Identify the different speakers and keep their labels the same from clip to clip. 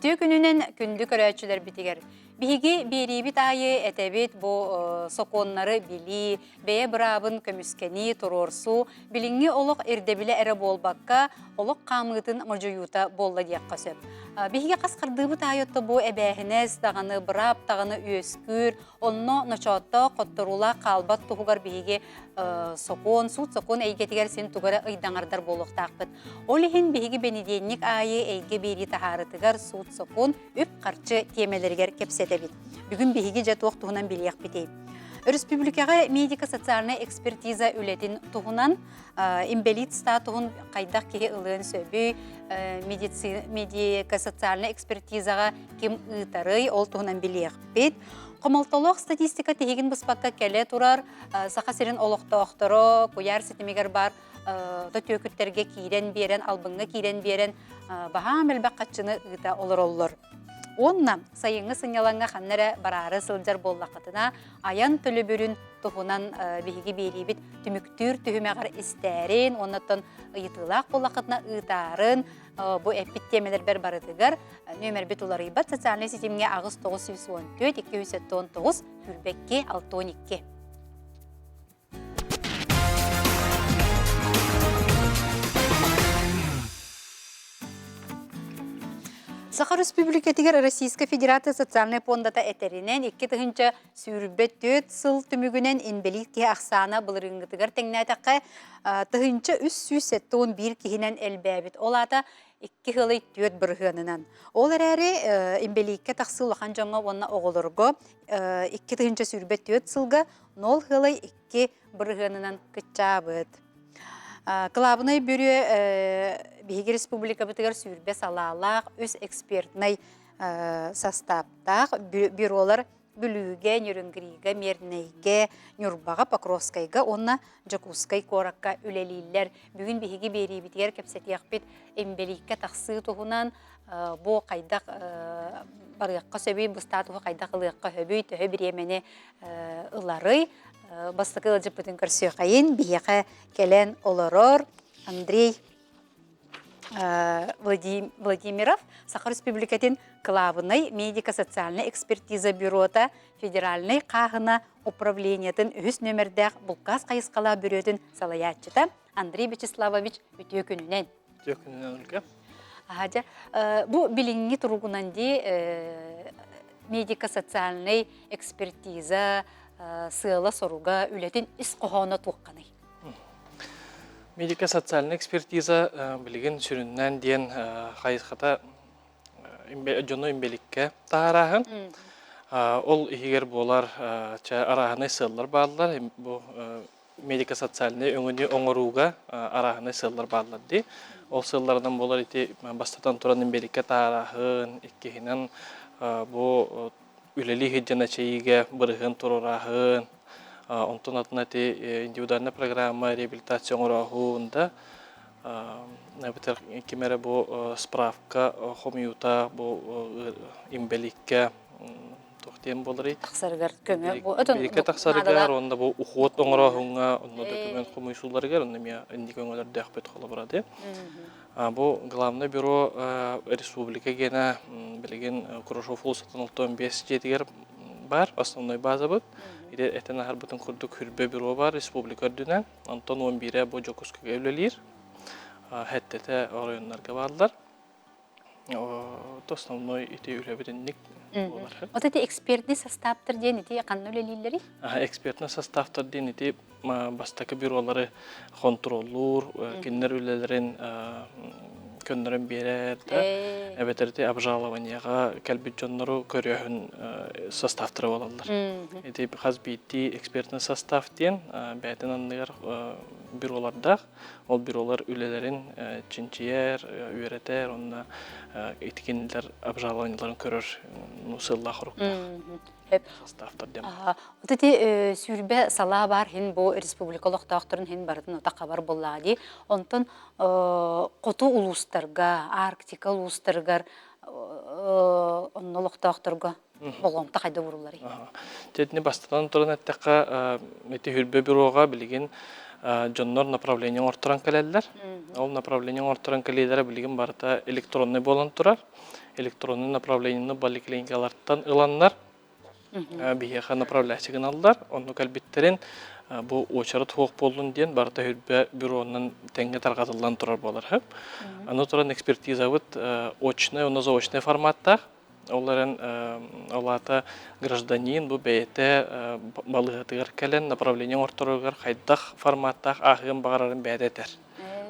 Speaker 1: Үтүө күнүнэн күндү көрөөччүлэрбитигэр! Биһиги биэриибит аайы этэбит бу сокуоннары билии, бэйэ быраабын көмүскэнии, туруорсуу, билиҥҥи олох ирдэбилэ эрэ буолбакка, олох хаамыытын модьуйуута буолла диэххэ сөп. Биһиги хас хардыыбыт аайы отто бу эбээһинэс даҕаны, быраап даҕаны үөскүүр, онно ночооттоох, хотторуулаах хаалбат туһугар биһиги сокуон, суут-сокуон эйгэтигэр син тугу эрэ ыйдаҥардар буолуохтаахпыт. Ол иһин биһиги бэнидиэнньик аайы эйгэ биэрии таһаарытыгар суут-сокуон, үп-харчы тиэмэлэригэр кэпсэтэбит. Бүгүн биһиги дьэ туох туһунан билиэхпитий? Өрөспүүбүлүкэҕэ медико-социальнай экспертиза үлэтин туһунан инбэлиит статуһун хайдах киһи ылыан сөбүй, медико-социальнай экспертизаҕа ким ыытарый, ол туһунан билиэхпит. Хомолтолоох статистика тиһигин быспакка кэлэ турар Саха сирин олохтоохторо куйаар ситимигэр баар түөкүттэргэ киирэн биэрэн, албыҥҥа киирэн биэрэн баһаам элбэх хаччыны ыыта олороллор. Уонна сайыҥҥы сынньалаҥҥа ханна эрэ бараары сылдьар буоллаххытына, айан төлөбүрүн туһунан биһиги биэриибит түмүктүүр түһүмэҕэр истээрин, уоннаттан ыйытыылаах буоллаххытына ыытаарын, бу эппит тиэмэлэрбэр барытыгар нүөмэрбит уларыйбат социальнай ситимҥэ 8 914 279 22 62. Саха Республикатыгар Российскай Федерация социальнай пуондата этэринэн 2024 сыл түмүгүнэн инбэлиит киһи ахсаана былырыыҥҥытыгар тэҥнээтэххэ 1371 киһинэн элбээбит. Ол аата 2 ыалый 4 бырыһыанынан. Ол эрээри инбэлииккэ тахсыы улахан дьоҥҥо уонна оҕолорго 2024 сылга 0 ыалый 2 бырыһыанынан кыччаабыт. Кылаабынай бүрүө биһиги республикабытыгар сүүрбэ салаалаах үс экспертнай састааптаах бюролар Бүлүүгэ, Нерюнгрига, Мирнэйгэ, Ньурбаҕа, Покровскайга уонна Дьокуускай куоракка үлэлииллэр. Бүгүн биһиги биэриибитигэр кэпсэтиэхпит инбэлииккэ тахсыы туһунан бу хайдах барыахха сөбүй, бу статуһу хайдах ылыахха сөбүй, төһө бириэмэни ыларый. Бастакы ыалдьыппытын көрсүөхэйин, биһиэхэ кэлэн олорор Андрей Владимиров, Саха Республикатын кылаабынай медико-социальнай экспертиза бюрота федеральнай хааһына управлениетын үһүс нүөмэрдээх булкаас хайысхалаах бүрүөтүн салайааччыта Андрей Вячеславович үтүө күнүнэн.
Speaker 2: Үтүө күнүнэн, Ольга.
Speaker 1: Аһа, бу билиҥҥи туругунан дии медико-социальнай экспертиза сыала-соруга үлэтин ис хоһооно туохханый?
Speaker 2: Медико-социальнай экспертиза билигин сүрүннээн диэн хайысхата дьону инбэликкэ таһаарааһын. Ол иһигэр буолар арааһынай сыаллар бааллар. Бу медико-социальнай өҥөнү оҥорууга арааһынай сыаллар бааллар дии. Ол сыалларынан буолар ити бастатан туран инбэликкэ таһаарааһын, иккиһинэн бу үлэлии сылдьан эчэйиигэ бырыһыан туруорааһын, онтон атын ити индивидуальная программа реабилитация оҥорооһун да эбэтэр ким эрэ бу справка хомуйуута бу инбэлииккэ туох диэн буоларый
Speaker 1: тахсарыгар көмө
Speaker 2: инбэлииккэ тахсарыгар уонна бу уход оҥорооһуҥҥа онно документ хомуйсууларыгар онно эмиэ инник өҥөлөрдөөхпүт холобура дии Бу главное бюро республика гена билигин Курашов уулуссатын 65 дьиэтигэр баар основной базабыт. Ити этэн аһарбытын курдук Хүрбэ бюро бар республика үрдүнэн. Онтон 11-э бу Дьокуускайга үлэлиир. Хэттэтэ оройуоннарга бааллар. Основной ити үлэбит инник буолар.
Speaker 1: Вот эти экспертный составтар диэн ити ханна үлэлииллэрий?
Speaker 2: Экспертный составтар диэн ити бастакы бюролары хонтуруоллуур, кинилэр үлэлэрин көннөрөн биэрэр да, эбэтэр ити обжалованиеҕа кэлбит дьоннору көрүөхүн составтара буолаллар. Ити хас биирдии экспертный состав диэн бэйэтин анныгар бюролардаах. Ол бюролар үлэлэрин чинчийэр, үөрэтэр, уонна ити кинилэр обжалованиеларын көрөр сыаллаах оруктаах. Составтар диэн.
Speaker 1: Вот эти сүүрбэ салаа бар хин бу республика олохтоохторун хин барытын ота хабар буоллаҕа дии. Онтон хоту улуустарга, Арктика улуустарыгар онно олохтоохторго болҕомто хайда уурулларый?
Speaker 2: Тетини бастатан туран эттэххэ, ити хүрбэ бюроҕа билигин дьоннор направление оҥорторон кэлэллэр. Ол направление оҥорторон кэлиилэрэ билигин барыта электронный буолан турар. электронный направлениены поликлиникалартан ыланнар биһиэхэ направляющий гыналлар. Онно кэлбиттэрин бу уочарат суох буоллун диэн барыта хүрбэ бюронан тэҥҥэ тарҕатыллан турар буолар. Аны туран экспертизабыт очнай уонна заочнай форматтаах. Ол эрэн ол аата гражданин бу бэйэтэ балыыһатыгар кэлэн направление оҥорторугар хайдах форматтаах ааһыан баҕарарын бэйэтэ этэр.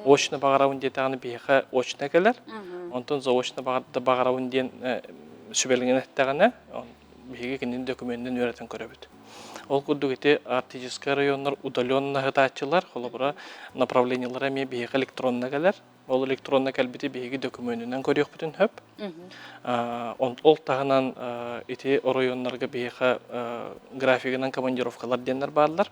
Speaker 2: Очно баҕарабын диэтэҕинэ биһиэхэ очно кэлэр. Онтон заочно баҕарабын диэн сүбэлэҥин эттэҕинэ биһиги кинини докумуонунан үөрэтэн көрөбүт. Ол курдук ити арктическай районнар удаленно ыһытааччылар, холобура, направлениелара эмиэ биһиэхэ электронно кэлэр. Ол электронно кэлбити биһиги докумуонунан көрүөхпүтүн сөп. Ол таһынан ити оройуоннарга биһиэхэ графигынан командировкалар диэннэр бааллар.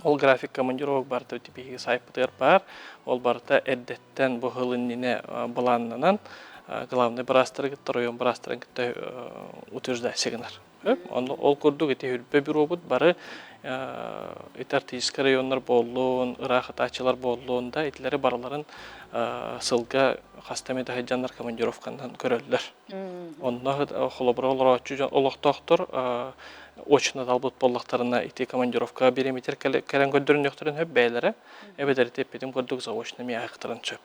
Speaker 2: Ол график командировок барыта биһиги сайтпытыгар баар. Ол барыта эрдэттэн бу сыл иннинэ былааннанан главный быраастары кытта, оройуон быраастарын кытта утверждайся гынар. Онно ол курдук ити үрбэ бюробут бары ити артистическай районнар буоллун, ыраах ытааччылар буоллун да итилэри барыларын сылга хаста эмэ таһыдьаннар командировканан көрөллөр. Онно холобура олорооччу дьон олохтоохтор очно талбыт буоллахтарына ити командировкаҕа бириэмэтигэр кэлэн көрдөрүнүөхтэрин сөп бэйэлэрэ эбэтэр ити эппитим курдук заочно эмиэ аһыктарын сөп.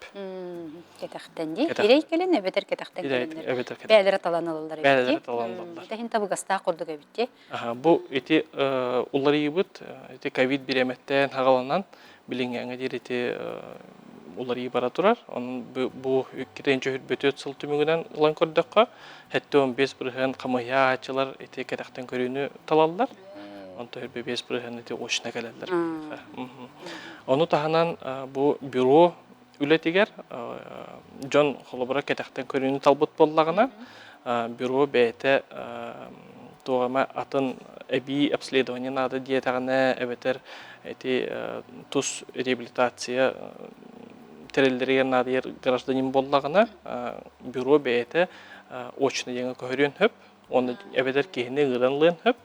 Speaker 1: Кэтэхтэн дии. Ирэй кэлэн эбэтэр кэтэхтэн кэлэннэр.
Speaker 2: Эбэтэр
Speaker 1: бэйэлэрэ талан ылаллар эбит
Speaker 2: Бэйэлэрэ талан ылаллар.
Speaker 1: Тэһин табыгастаах курдук эбит дии.
Speaker 2: Бу ити уларыйыбыт ити ковид бириэмэттээн хагаланан билиҥҥээҥҥэ диэри ити уларыйыы бара турар. Онон бу 2024 сыл түмүгүнэн ылан көрдөххө, 75% хамыйааччылар ити кэтэхтэн көрүүнү талаллар. Онтон 25% ити очно кэлэллэр. Ону таһынан бу бюро үлэтигэр дьон холобура кэтэхтэн көрүүнү талбыт буоллаҕына, бюро бэйэтэ туох эмэ атын эбии обследование наада диэтэҕинэ эбэтэр ити тус реабилитация тэриллэригэр наадыйар гражданин буоллаҕына, бюро бэйэтэ очно диэҥҥэ көһөрүөн сөп уонна эбэтэр киһини ыҥыран ылыан сөп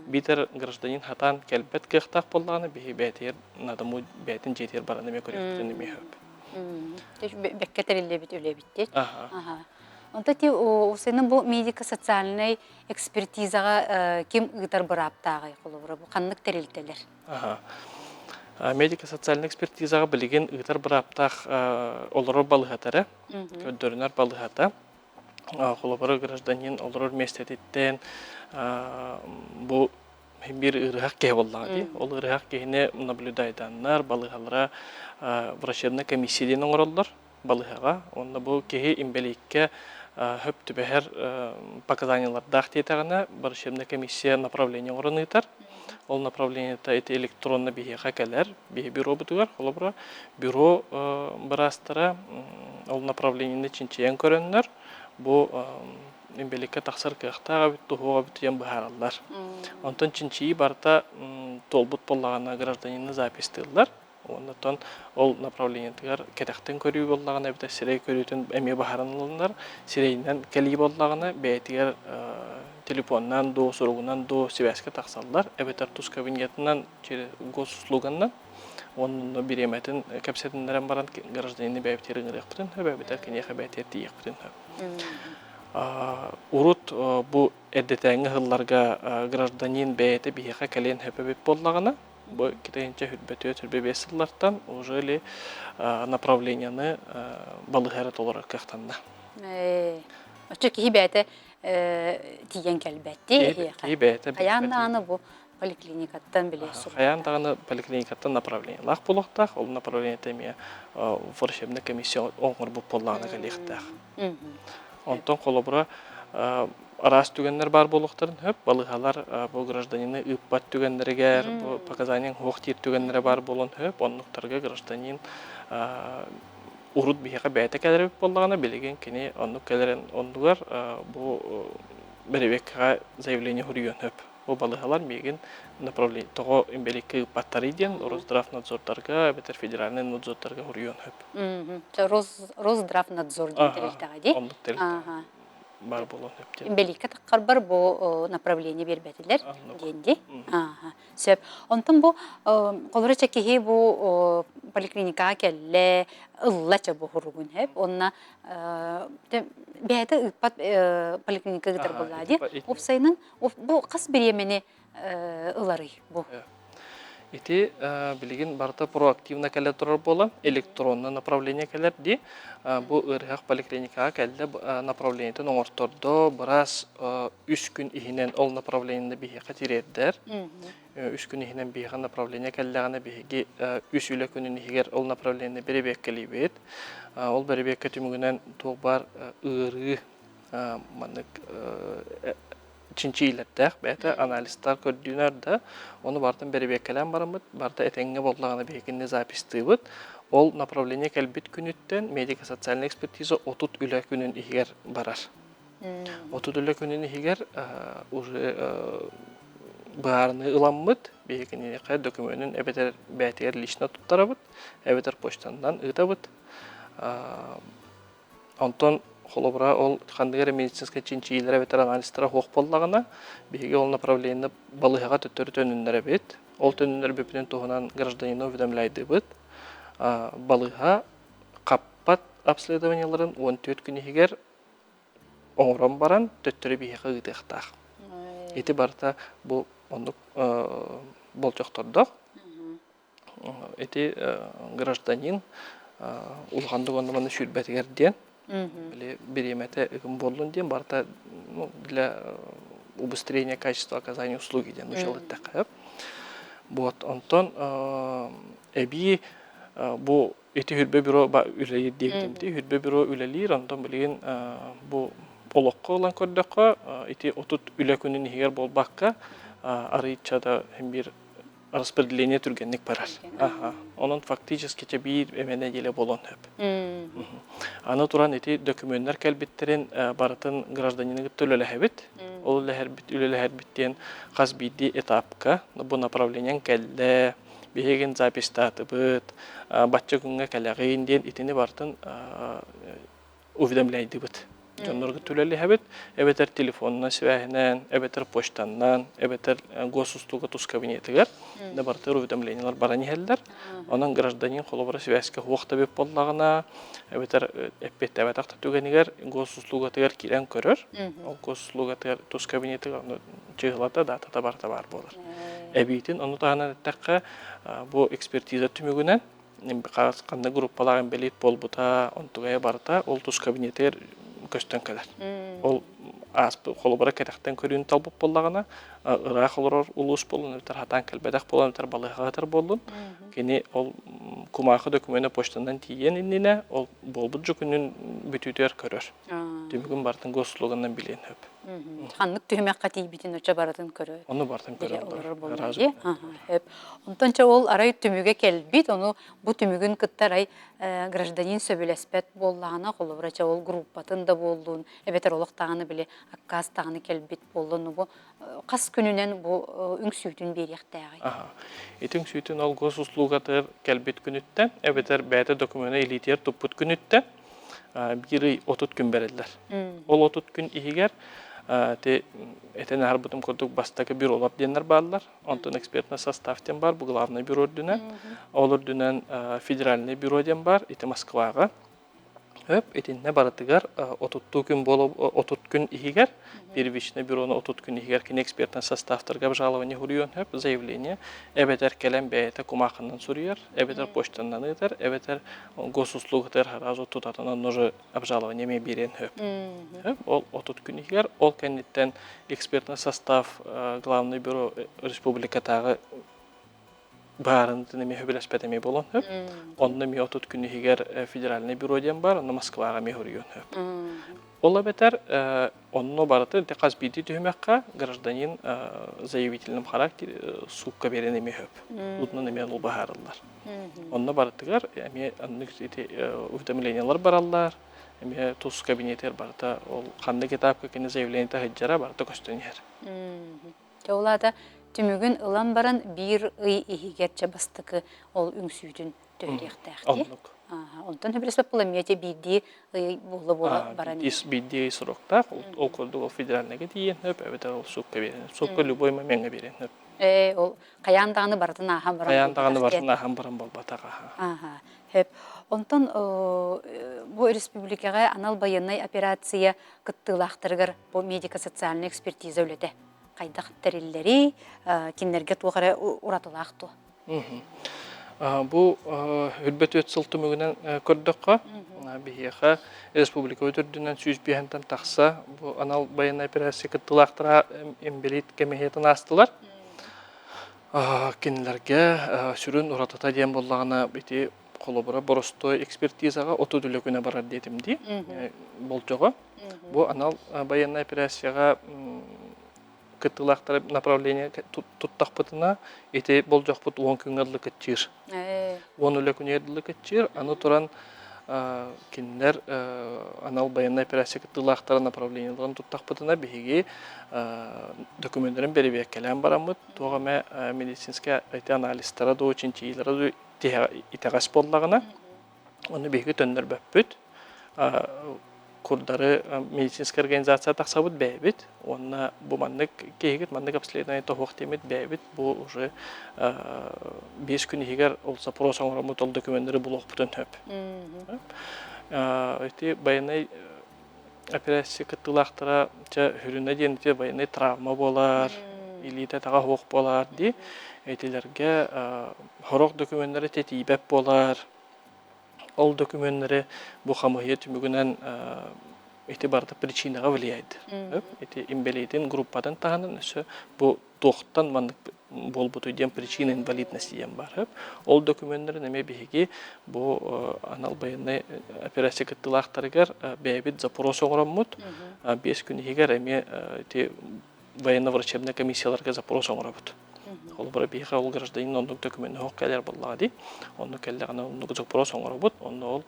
Speaker 2: биитэр гражданин хатаан кэлбэт кыахтаах буоллаҕына биһи бэйэтигэр надому бэйэтин дьиэтигэр баран эмиэ көрүөхпүтүн эмиэ сөп.
Speaker 1: Бэккэ тэриллибит үлэбит Аха. Онто ти усены бу медико-социальнай экспертизаҕа ким ыытар бырааптааҕый холобура бу ханнык тэрилтэлэр?
Speaker 2: Аха. Медико-социальнай экспертизаҕа билигин ыытар бырааптаах олорор балыһата эрэ, көрдөрүнэр балыһата. Холобура гражданин олорор миэстэтиттэн бу биир ыарыһах киһи буоллаҕа дии. Ол ыарыһах киһини наблюдайданнар, балыыһалара врачебная комиссия диэн оҥороллор балыыһаҕа. Уонна бу киһи инбэлииккэ хөп түбэһэр показаниелардаах диэтэҕинэ, врачебная комиссия направление оҥорон ыытар. Ол направлениета ити электронно биһиэхэ кэлэр, биһи бюробутугар, холобура, бюро быраастара ол направлениены чинчийэн көрөннөр, бу инбэлииккэ тахсар кыахтаах эбит, туһуох эбит диэн быһаараллар. Онтон чинчийии барыта туолбут буоллаҕына гражданины записьтыыллар. Оннуттан ол направлениетыгар кэтэхтэн көрүү буоллаҕына эбэтэр сирэй көрүүтүн эмиэ баһаран ылыннар. Сирэйинэн кэлии буоллаҕына бэйэтигэр телефоннаан дуу, суругунан дуу сибээскэ тахсаллар эбэтэр тус кабинетынан через госуслуганнан уонна бириэмэтин кэпсэтиннэрэн баран гражданины бэйэбитигэр ыҥырыахпытын сөп эбэтэр киниэхэ бэйэтигэр тиийиэхпитин сөп. Урут бу эрдэтээҥҥи сылларга гражданин бэйэтэ биһиэхэ кэлиэн сөп эбит буоллаҕына, бу 2024-25 сыллартан уже ли направлениены балыыһа эрэ толорор кыахтанна.
Speaker 1: Оччо киһи бэйэтэ тиийэн кэлбэттии.
Speaker 2: Киһи бэйэтэ
Speaker 1: Хайаан даҕаны бу поликлиникаттан билэ
Speaker 2: Хайаан даҕаны поликлиникаттан направлениелаах буолуохтаах, ол направлениета эмиэ врачебная комиссия оҥорбут буоллаҕына кэлиэхтээх. Онтон холобура араас түгэннэр баар буолуохтарын сөп. Балыыһалар бу гражданины ыыппат түгэннэригэр, бу показаниеҥ суох диир түгэннэрэ баар буолуон сөп. Оннуктарга гражданин урут биһиэхэ бэйэтэ кэлэр эбит буоллаҕына, билигин кини оннук кэлэрин оннугар бу бэрэбиэркэҕэ заявление суруйуон сөп. Бу балыыһалар миигин направление тоҕо инбэлииккэ ыыппаттарый диэн Росздравнадзордарга эбэтэр федеральнай надзордарга суруйуон сөп.
Speaker 1: Росздравнадзор диэн тэрилтэҕэ дии.
Speaker 2: Оннук тэрилтэҕэ баар буолуон сөп диэн.
Speaker 1: Инбэлииккэ таххарбар бу направление биэрбэтилэр диэн дии. Сөп. Онтон бу холоро киһи бу Поликлиникаҕа кэллэ, ылла чэ буһуругун хэп. Онна бэйэтэ ыыппат поликлиника ыытар буоллаа дии. Уопсайынан бу хас бириэмэни ыларый бу?
Speaker 2: Ити билигин барыта проактивно кэлэ турар буолан, электронно направление кэлэр дии. Бу ыарыһах поликлиникаҕа кэллэ, направлениетын оҥортордо, быраас үс күн иһинэн ол направлениены биһиэхэ тириэрдэр. Үс күн иһинэн биһиэхэ направление кэллэҕинэ, биһиги үс үлэ күнүн иһигэр ол направлениены бэрэбиэркэлиибит. Ол бэрэбиэркэ түмүгүнэн туох баар ыарыы маннык чинчийиилэрдээх бэйэтэ анализтар көрдүүнэр да, ону барытын бэрэбиэркэлээн бараммыт, барыта этэҥҥэ буоллаҕына биһигини запистыыбыт. Ол направление кэлбит күнүттэн медико-социальная экспертиза 30 үлэ күнүн иһигэр барар. 30 үлэ күнүн иһигэр уже быһаарыныы ыламмыт, биһигиниэхэ докумуонун эбэтэр бэйэтигэр лично туттарабыт, эбэтэр почтанан ыытабыт. Онтон холобура ол ханнык эрэ медицинскэй чинчийиилэрэ эбэтэр анализтара суох буоллаҕына, биһиги ол направлениены балыыһаҕа төттөрү төнүннэрэбит. Ол төнүннэрбиппитин туһунан гражданины уведомляйдыыбыт. Балыыһа хаппат обследованиеларын 14 күн иһигэр оҥорон баран төттөрү биһиэхэ ыытыахтаах. Ити барыта бу оннук болдьохтордоох. Ити гражданин улаханнык онно-манна сүүрбэтигэр диэн, били бириэмэтэ ыгым буоллун диэн барыта ну, для убыстрения качества оказания услуги диэн нууччалыы эттэххэ. Вот, онтон эбии бу ити хүрбэ бюро үлэлиир диэбитим дии. Хүрбэ бюро үлэлиир, онтон билигин бу олоххо ылан көрдөххө, ити 30 үлэ күнүн иһигэр буолбакка, арыйча да биир распределение түргэнник барар. Аха. Онон фактически чэ биир эмэ нэдиэлэ буолуон сөп. Аны туран ити документар кэлбиттэрин барытын гражданины кытта үлэлэһэбит. Ол үлэлэһэрбит үлэлэһэрбит диэн хас биирдии этапка бу направлениеҥ кэллэ, биһигин записьтаатыбыт, бачча күҥҥэ кэлэҕин диэн итини барытын уведомляйдыбыт. Дьоннорго үлэлэһэбит, эбэтэр телефонунан свяһинэн, эбэтэр почтаннан, эбэтэр госуслуга тус кабинетыгар да барытыгар уведомлениелар баран иһэллэр. Онон гражданин холобура связька суох да эбит буоллаҕына, эбэтэр эппиэттээбэтэх да түгэнигэр госуслугатыгар киирэн көрөр. Ол госуслугатыгар тус кабинетыгар ону чыһылата, датата барыта баар буолар. Эбиитин ону таһынан эттэххэ, бу экспертиза түмүгүнэн ханна группалаах инбэлиит буолбута, онтугайа барыта ол тус кабинетыгар көстөн кэлэр. Ол ааспыт холобура кэтэхтэн көрүүнү талбыт буоллаҕына, ыраах олорор улуус буоллун, эбэтэр хатаан кэлбэтэх буолан, эбэтэр балыыһаҕа сытар буоллун, кини ол кумаахы докумена почтанан тиийиэн иннинэ ол буолбут дьукунун бүтүүтүгэр көрөр. Түмүгүн барытын госуслуганан билиэн сөп.
Speaker 1: Ханнык түһүмэххэ тиийбитин оччо барытын көрө
Speaker 2: Ону барытын көрө
Speaker 1: олорор буолла дии. Сөп. Онтон чэ ол арай түмүгэ кэлбит, ону бу түмүгүн кытта арай гражданин сөбүлэспэт буоллаҕына, холобура чэ ол группатын да буоллун, эбэтэр олох даҕаны били аккаас даҕаны кэлбит буоллун, бу хас күнүнэн бу үҥсүүтүн биэриэхтээҕий?
Speaker 2: Ити үҥсүүтүн ол госуслугатыгар кэлбит күнүттэн, эбэтэр бэйэтэ докумуона илиитигэр туппут күнүттэн биир ый 30 күн бэриллэр. Ол 30 күн иһигэр ти этэн аһарбытым курдук бастакы бюролар диэннэр бааллар. Онтон экспертный состав диэн бар, бу главный бюро үрдүнэн. Ол үрдүнэн федеральный бюро диэн бар, ити Москваҕа. Өп, итиннэ барытыгар 30 күн буола 30 күн иһигэр первичный бюрону 30 күн иһигэр кини экспертный составтарга обжалование суруйуон сөп, заявление, эбэтэр кэлэн бэйэтэ кумаахынан суруйар, эбэтэр почтанан ыытар, эбэтэр госуслугатыгар сразу тутатынан уже обжалование эмиэ биэриэн сөп. Ол 30 күн иһигэр, ол кэнниттэн экспертный состав главный бюро республикатааҕы баарынытын эмиэ сөбүлэспэт эмиэ буолуон сөп. Онно эмиэ 30 күн иһигэр федеральный бюро диэн бар, онно Москваҕа эмиэ суруйуон сөп. Ол эбэтэр онно барыта хас биирдии түһүмэххэ гражданин заявительном характере суукка биэрэн эмиэ сөп. Утунан эмиэ ол быһаарыллар. Онно барытыгар эмиэ оннук ити уведомлениелар бараллар, эмиэ тус кабинетигэр барыта ол ханнык этапка кини заявлениета сылдьара барыта көстөн иһэр.
Speaker 1: Дьэ ол аата түмүгүн ылан баран биир ый иһигэр чэ бастакы ол үҥсүүтүн түһэриэхтээх дии.
Speaker 2: Оннук.
Speaker 1: Онтон сөбүлэспэт буола эмиэ биирдии ый буола-буола баран
Speaker 2: Биирдии ый сроктаах, ол курдук ол федеральныйга тиийэн сөп, эбэтэр ол суукка биэрэн. Суукка любой момеҥҥа биэрэн сөп.
Speaker 1: Ээ, ол хайаан даҕаны барытын ааһан баран
Speaker 2: Хайаан даҕаны
Speaker 1: буолбатах диэн.
Speaker 2: барытын ааһан баран буолбатах аха.
Speaker 1: Ааха. Хөп. Онтон бу республикаҕа анал байыаннай операция кыттыылаахтарыгар бу медико-социальнай экспертиза үлэтэ хайдах тэриллэрий, кинилэргэ туох эрэ уратылаах дуо?
Speaker 2: Бу үрбэ түөрт сыл түмүгүнэн көрдөххө, биһиэхэ республика үрдүнэн 105-тэн тахса бу анал байыаннай операция кыттыылаахтара инбэлиит кэмиһиэтин аастылар. Кинилэргэ сүрүн уратыта диэн буоллаҕына ити холобура боростуой экспертизаҕа 30 үлэ күнэ барар диэтим дии болдьоҕо. Бу анал байыаннай операцияҕа кыттыылаахтары направление туттахпытына ити болдьохпут 10 күҥҥэ дылы кыччыыр. 10 үлэ күнүгэр дылы кыччыыр. Аны туран кинилэр анал байыаннай операция кыттыылаахтара направлениеларын туттахпытына биһиги документарын бэрэбиэркэлээн бараммыт туох эмэ медицинскэй ити анализтара дуу, чинчийиилэрэ дуу итэҕэс буоллаҕына Ону биһиги төннөрбөппүт. Курдары медицинскэй организация тахсабыт бэйэбит уонна бу маннык киһигит маннык обследование тоһуох диэммит бэйэбит бу уже 5 күн иһигэр ол запрос оҥороммут ол докуменнары булуохпутун сөп. Ити байыаннай операция кыттыылаахтара чэ хүрүнэ диэн ити военный травма буолар, илиитэ таҕа суох буолар дии. Итилэргэ сорох докуменнары тэтийбэт буолар. Ол докуменнары бу хамыһыйа түмүгүнэн ити барыта причинаҕа влияет. Ити инбэлиитин группатын таһынан өссө бу туохтан маннык буолбутуй диэн причина инвалидности диэн баар. Ол докуменнарын эмиэ биһиги бу анал байыаннай операция кыттыылаахтарыгар бэйэбит запрос оҥороммут 5 күн иһигэр эмиэ ити военно-врачебнай комиссияларга запрос оҥоробут. Холобура биһиэхэ ол гражданин оннук документ оһох кэлэр буоллаҕа дии. Оннук кэллэҕинэ оннук запрос оҥоробут. Онно ол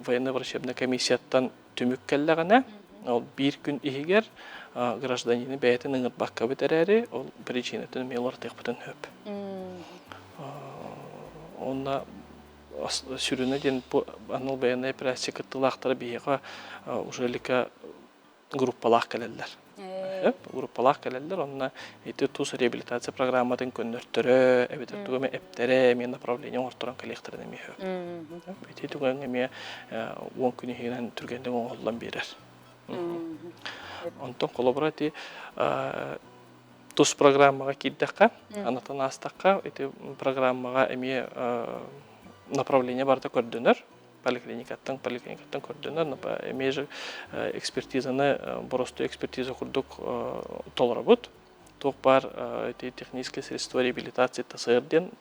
Speaker 2: военно-врачебнай комиссияттан түмүк кэллэҕинэ, ол биир күн иһигэр гражданины бэйэтин ыҥырбаккабыт эрээри, ол причинатын эмиэ уларытыахпытын сөп. Онно сүрүнэ диэн бу анал байыаннай операция кыттыылаахтара биһиэхэ уже лика группалаах кэлэллэр. Группалаах кэлэллэр, онно ити тус реабилитация программатын көннөртөрө, эбэтэр тугу эмэ эптэрэ, эмиэ направление оҥорторон кэлиэхтэрин эмиэ сөп. Ити түгэҥҥэ эмиэ 10 күн иһинэн түргэнник оҥоһуллан биэрэр. Онтон холобура ити тус программаҕа киирдэххэ, анатан аастахха, ити программаҕа эмиэ направление барыта көрдөнөр. Поликлиникаттан поликлиникаттан көрдөнөр эмиэ же экспертизаны боростуой экспертиза курдук толоробут. Туох баар ити техническое средство реабилитации ТСР диэн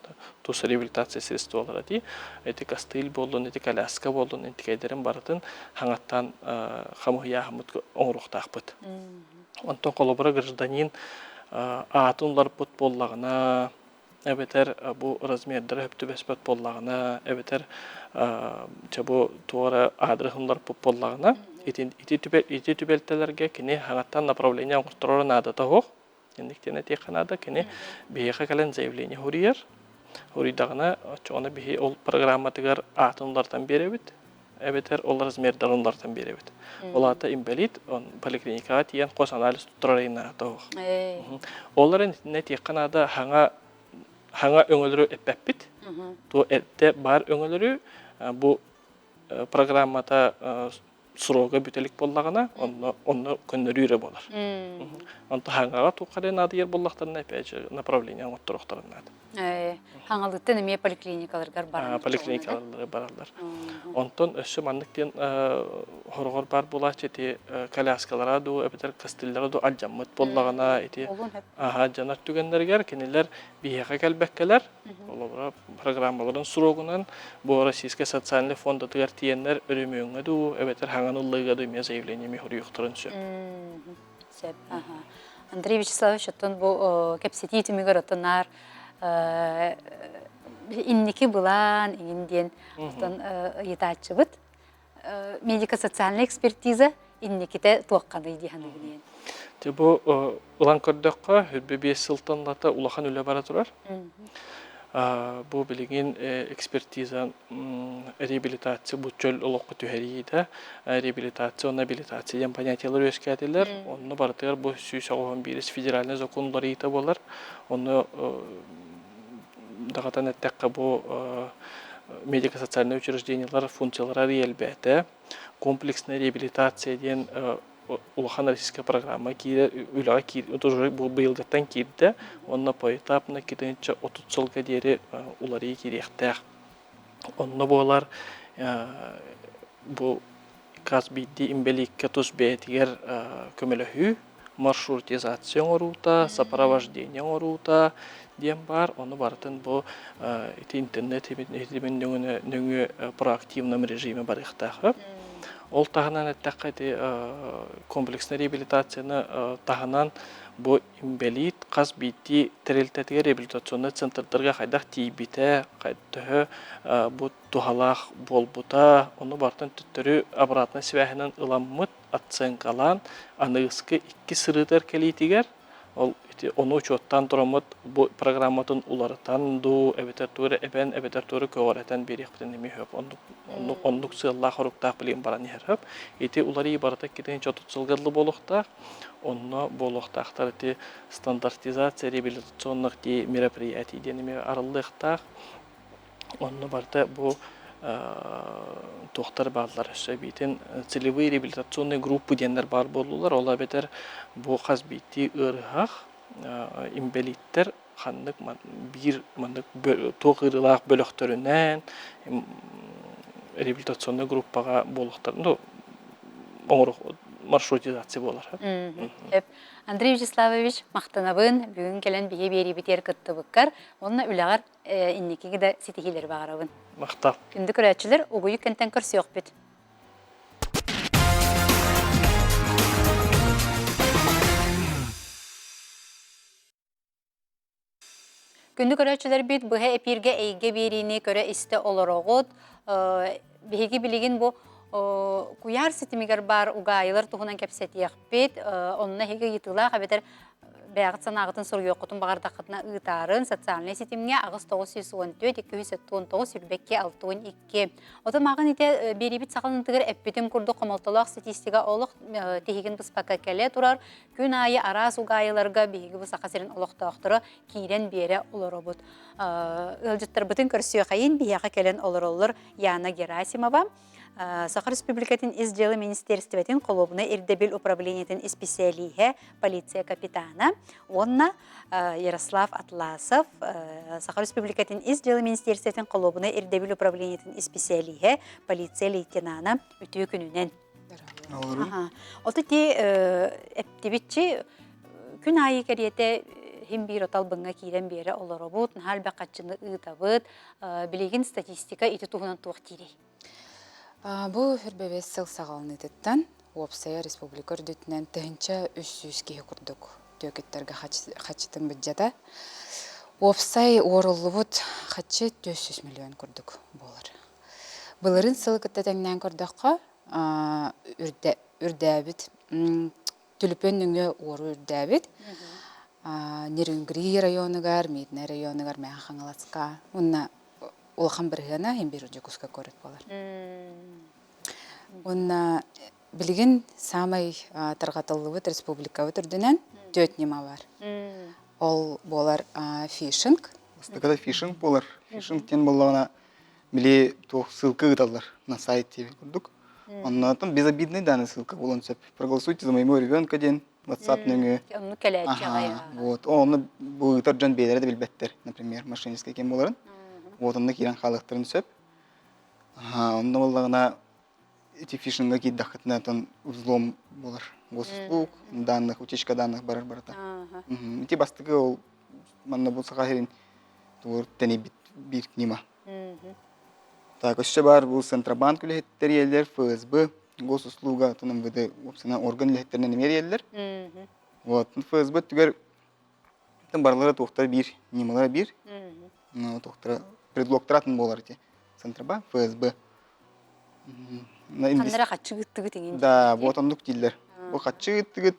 Speaker 2: тус реабилитация средстволара дии. Ити костыль буоллун, ити коляска буоллун, интикэйдэрин барытын хаҥаттан хамыһыйааһыммыт оҥоруохтаахпыт. Онтон холобура гражданин аатын уларпыт буоллаҕына, эбэтэр бу размердара сөп түбэспэт буоллаҕына, эбэтэр чэ бу туох эрэ аадырыһын уларпыт буоллаҕына, ити, ити түбэлтэлэргэ кини хаҥаттан направление оҥортороро наадата суох. Инник диэн этиэххэ наада. Кини биһиэхэ кэлэн заявление суруйар. Суруйдаҕына, оччоҕуна биһи ол программатыгар аатын уларытан биэрэбит, эбэтэр ол размердарын уларытан биэрэбит. Ол аата инбэлиит поликлиникаҕа тиийэн хос анализ туттарар ыйнаата суох. Ол эрэн итиннэ этиэххэ наада хаҥа хаҥа өҥөлөрү эппэппит. Туо эрдэ баар өҥөлөрү бу программата срога бүтэлик буоллаҕына, онно онно көннөрүү эрэ буолар. Онто хаҥаҕа туохха эрэ наадыйар буоллахтарына, опять же, направление оҥотторуохтарын наада.
Speaker 1: Хаҥалыттан эмиэ поликлиникаларгар бараллар.
Speaker 2: Поликлиникаларга бараллар. Онтон өссө маннык диэн хороҕор баар буолааччы ити коляскалара дуу, эбэтэр костыллара дуу алдьаммыт буоллаҕына, ити алдьанар түгэннэригэр кинилэр биһиэхэ кэлбэккэлэр, Холобура, программаларын срогунан бу Российскай социальнай фондатыгар тиийэннэр өрөмүөҥҥэ дуу, эбэтэр хаҥан ыллыыга дуу эмиэ заявление эмиэ хоруйуохтарын сөп.
Speaker 1: Сөп. Андрей Вячеславович, оттон бу кэпсэтии түмүгэр оттон наар инники былаан иҥин диэн оттон ыйытааччыбыт. Медико-социальная экспертиза инникитэ туохханый дии саныыбын.
Speaker 2: Бу ылан көрдөххө, 25 сылтан лата улахан үлэ бара турар. Бу билигин экспертиза реабилитация бу чөл олоххо түһэриитэ, реабилитация уонна абилитация диэн понятиелар үөскээтилэр. Онно барытыгар бу 191 федеральный закон уларыйыыта буолар. Онно даҕатан эттэххэ бу медико-социальнай учреждениелар функциялара элбээтэ. Комплексная реабилитация диэн улахан российская программа киирэр үлэҕэ киир уже бу быйылгыттан киирдэ уонна поэтапно 2030 сылга диэри уларыйыы киириэхтээх. Онно буолар бу хас биирдии инбэлииккэ тус бэйэтигэр көмөлөһүү, маршрутизация оҥоруута, сопровождение оҥоруута диэн баар. Ону барытын бу ити интернет ситимин нөҥүө проактивном режиме барыахтаах. Ол таһынан эттэххэ ити комплекснай реабилитацияны таһынан бу инбэлиит хас биирдии тэрилтэтигэр реабилитационнай центрдарга хайдах тиийбитэ, төһө бу туһалаах буолбута, ону барытын төттөрү обратной связынан ыламмыт, оценкалаан, аныгыскы икки сырыытыгар кэлиитигэр ол ити ону учуоттаан тураммыт бу программатын уларытан дуу, эбэтэр тугу эрэ эбэн, эбэтэр тугу эрэ көҕүрэтэн биэриэхпитин эмиэ сөп. Оннук, оннук, оннук сыаллаах-соруктаах билигин баран иһэр сөп. Ити уларыйыы барыта 2030 сылга дылы буолуохтаах. Онно буолуохтаахтар ити стандартизация реабилитационных мероприятий диэн эмиэ арыллыахтаах. Онно барыта бу туохтар бааллар өссө эбиитин целевые реабилитационные группы диэннэр баар буоллулар. Ол эбэтэр бу хас биирдии ыарыһах инбэлииттэр ханнык биир маннык туох ыарыылаах бөлөхтөрүнэн реабилитационнай группаҕа буолуохтарын ну оҥоруох маршрутизация буолар.
Speaker 1: Андрей Вячеславович, махтанабын бүгүн кэлэн биһи биэриибитигэр кыттыбыккар уонна үлэҕэр инникиги да ситиһиилэри баҕарабын.
Speaker 2: Махтал.
Speaker 1: Күндү көрөөччүлэр, угуйу кэнтэн көрсүөхпүт. Күндү көрөөччүлэрбит быһа эпииргэ эйгэ биэриини көрө-истэ олороҕут. Биһиги билигин бу куйаар ситимигэр баар угаайылар туһунан кэпсэтиэхпит. Онно эһиги ыйытыылаах эбэтэр бэйэҕит санааҕытын суруйуоххутун баҕардаххытына ыытаарын социальнай ситимҥэ 8914 279 22 62. Отон мааҕын ити биэриибит саҕаланытыгар эппитим курдук хомолтолоох статистика олох тиһигин быспакка кэлэ турар. Күн аайы араас угаайыларга биһиги бу Саха сирин олохтоохторо киирэн биэрэ олоробут. Ыалдьыттарбытын көрсүөхэйин биһиэхэ кэлэн олороллор Яна Герасимова, Саха Республикатын Ис дьыала министиэристибэтин холуобунай ирдэбил управлениетын исписэлииһэ, полиция капитана уонна Ярослав Атласов, Саха Республикатын Ис дьыала министиэристибэтин холуобунай ирдэбил управлениетын исписэлииһэ, полиция лейтенана үтүө күнүнэн. Ото ти эптибитчи күн аайы кэриэтэ хим биир отал быҥҥа киирэн биэрэ олоробут, наһаа элбэх хаччыны ыытабыт. Билигин статистика ити туһунан туох диирий?
Speaker 3: Бу хүрбэбэс сыл саҕаланыытыттан уопсайа республика үрдүтүнэн 1300 киһи курдук түөкүттэргэ хаччытын быдьата. Уопсай уоруллубут хаччы 400 миллион курдук буолар. Былырын сылы кытта тэҥнээн көрдөххө, үрдээбит Түлүпүөн нөҥүө уоруу үрдээбит. Нерюнгри районугар, Мирнэй районугар, Мэҥэ Хаҥаласка уонна улахан бырыһыана иһин биир Дьокуускай куорат буолар. Уонна билигин саамай тарҕатыллыбыт республикабыт үрдүнэн түөрт ньыма бар. Ол буолар фишинг.
Speaker 4: Бастакыта фишинг буолар. Фишинг диэн буоллаҕына били туох ссылка ыыталлар на сайт диэбит курдук. Оннотон безобидный данный ссылка буолуон сөп. Проголосуйте за моего ребенка диэн WhatsApp нөҥүө.
Speaker 1: Оннук кэлээччи аҕай.
Speaker 4: Вот. Онно бу ыытар дьон бэйэлэрэ да билбэттэр, например, мошеннический кем буоларын. Вот онно киирэн хаалыахтарын сөп. Онно буоллаҕына ити фишинга киирдэххитинэ отон взлом буолар. Госуслуг, данных, утечка данных барар барыта. Ити бастакы ол манна бу Саха сирин тугур тэнийбит биир ньыма. Так, өссө баар бу Центробанк үлэһиттэр ийэлэр, ФСБ, госуслуга, отон МВД уопсайынан орган үлэһиттэринэн эмиэ эрийэллэр. Вот, ФСБ өттүгэр барылара туохтара биир, ньымалара биир. Туохтара предлогтара атын буолар ити. Центробанк, ФСБ.
Speaker 1: Ханнара хаччы ыттыгыт иҥин.
Speaker 4: Да, вот оннук дииллэр. Бу хаччы ыттыгыт,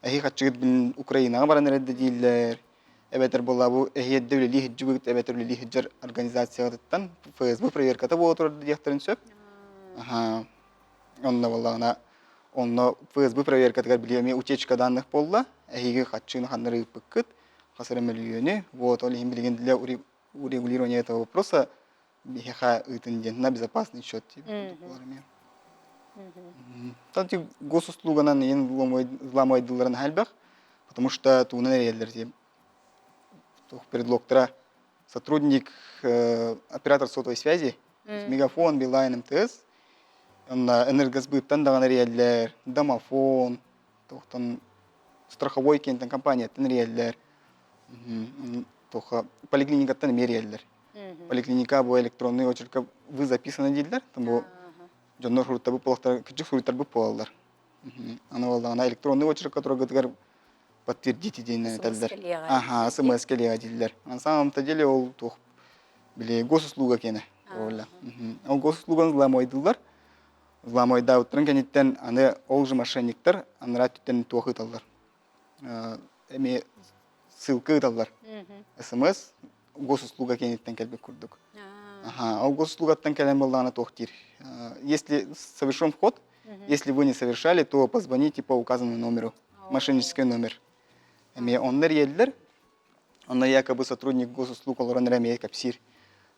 Speaker 4: эһи хаччыгыт Украинаҕа баран эрэрдэ дииллэр. Эбэтэр буолла бу эһиэрдэ үлэлии сылдьыбыт, эбэтэр үлэлии сылдьар организациятыттан ФСБ проверката буола турар диэхтэрин сөп. Аха. Онно буоллаҕына, онно ФСБ проверкатыгар били эмиэ утечка данных буолла. Эһиги хаччыны ханнары ыыппыккыт, хас эрэ мөлүйүөнү. Вот, ол иһин билигин для урегулирования этого вопроса биһиэхэ ыытын диэн на безопасный счет диэбит курдук буолар эмиэ. Тан госуслуганан иин взломойдыларын элбэх, потому что тугунан эрийэллэр диэн туох предлогтара сотрудник оператор сотовой связи Мегафон, Билайн, МТС онно энергосбыттан даҕаны эрийэллэр, домофон, туохтан страховой киэнтэн компанияттан эрийэллэр, туохха поликлиникаттан эмиэ эрийэллэр. Поликлиника бу электронный очерка вы записаны дииллэр. Там бу дьоннор суруттарбыт буолахтар, кырдьык суруйтарбыт буолаллар. Аны буоллаҕына электронный очерка тураргытыгар подтвердите диэн этэллэр. Ага, смс кэлиэҕэ дииллэр. На самом-то деле ол туох били госуслуга киэнэ ролля. Ол госуслуганы взломойдулар. Взломойдаабыттарын кэнниттэн аны ол же мошенниктар анараа өттүттэн туох ыыталлар. Эмиэ ссылка ыыталлар. СМС госуслуга киэниттэн кэлбит курдук. Ага, ол госуслугаттан кэлэн буоллаҕына туох диир? Если совершен вход, если вы не совершали, то позвоните по указанному номеру, мошеннический номер. Эмиэ онно эрийэллэр, онно якобы сотрудник госуслуг олорон эрэ эмиэ кэпсиир.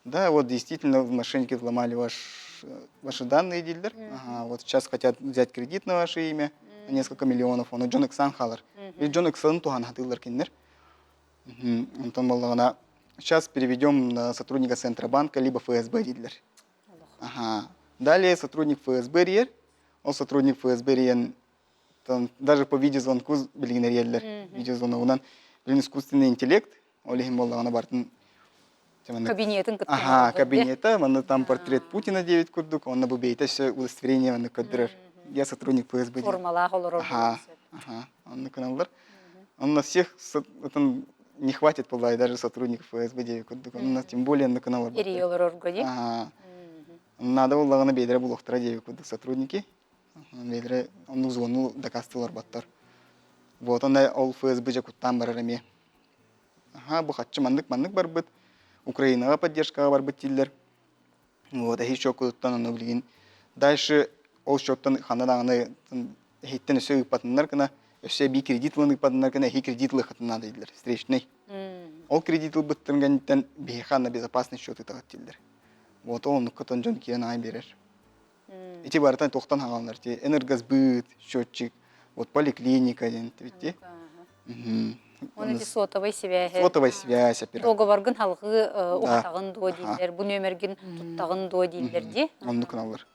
Speaker 4: Да, вот действительно мошенники взломали ваш, ваши данные дииллэр. Ага, вот сейчас хотят взять кредит на ваше имя, несколько миллионов, ону дьон ыксаан хаалар. Дьон ыксалын туһана сатыыллар кинилэр. Онтон буоллаҕына сейчас переведем на сотрудника Центробанка либо ФСБ дииллэр. Ага. Далее сотрудник ФСБ эрийэр. Ол сотрудник ФСБ эрийэн там даже по видеозвонку билигин эрийэллэр. Видеозвоногунан билин искусственный интеллект, ол иһин буоллаҕына барытын
Speaker 1: Кабинетын кытта
Speaker 4: Ага, кабинета, манна там портрет Путина диэбит курдук, онно бу бэйэтэ өссө удостоверение манна көрдөрөр. Я сотрудник ФСБ диэн.
Speaker 1: Формалаах олорор
Speaker 4: Ага, ага, оннук гыналлар. Онно всех этом не хватит была даже сотрудников ФСБ диэбит курдук. Онно тем более оннук гыналлар.
Speaker 1: Эрийэ олорорго дии.
Speaker 4: Ага. Надо буоллаҕына бэйэлэрэ булуохтара диэбит курдук сотрудники. Бэйэлэрэ оннук звонну дакаастыылар барбаттар. Вот онно ол ФСБ дьэ куттаан барар эмиэ. Аха, бу хаччы маннык-маннык барбыт, Украинаҕа поддержкаҕа барбыт дииллэр. Вот, эһи счеккутуттан ону билигин дальше ол счеттан ханна даҕаны эһиттэн өссө ыыппатыннар гына, өссө эбии кредит ылан ыыппатыннар гына эһи кредит ылыаххытын наада дииллэр, встречный. Ол кредит ылбыттарын кэнниттэн биһиэхэ анна безопасный счет ыытаҕыт дииллэр. Вот ол оннукка дьон киирэн аай биэрэр. Ити барытын туохтан хааланар ти энергосбыт, счетчик, вот поликлиника диэн битти.
Speaker 1: Оны ити сотовай связь.
Speaker 4: Сотовай связь оператор.
Speaker 1: Договоргын халгыы уһатаҕын дуо дииллэр, бу нүөмэргин туттаҕын дуо дииллэр дии.
Speaker 4: Оннук гыналлар.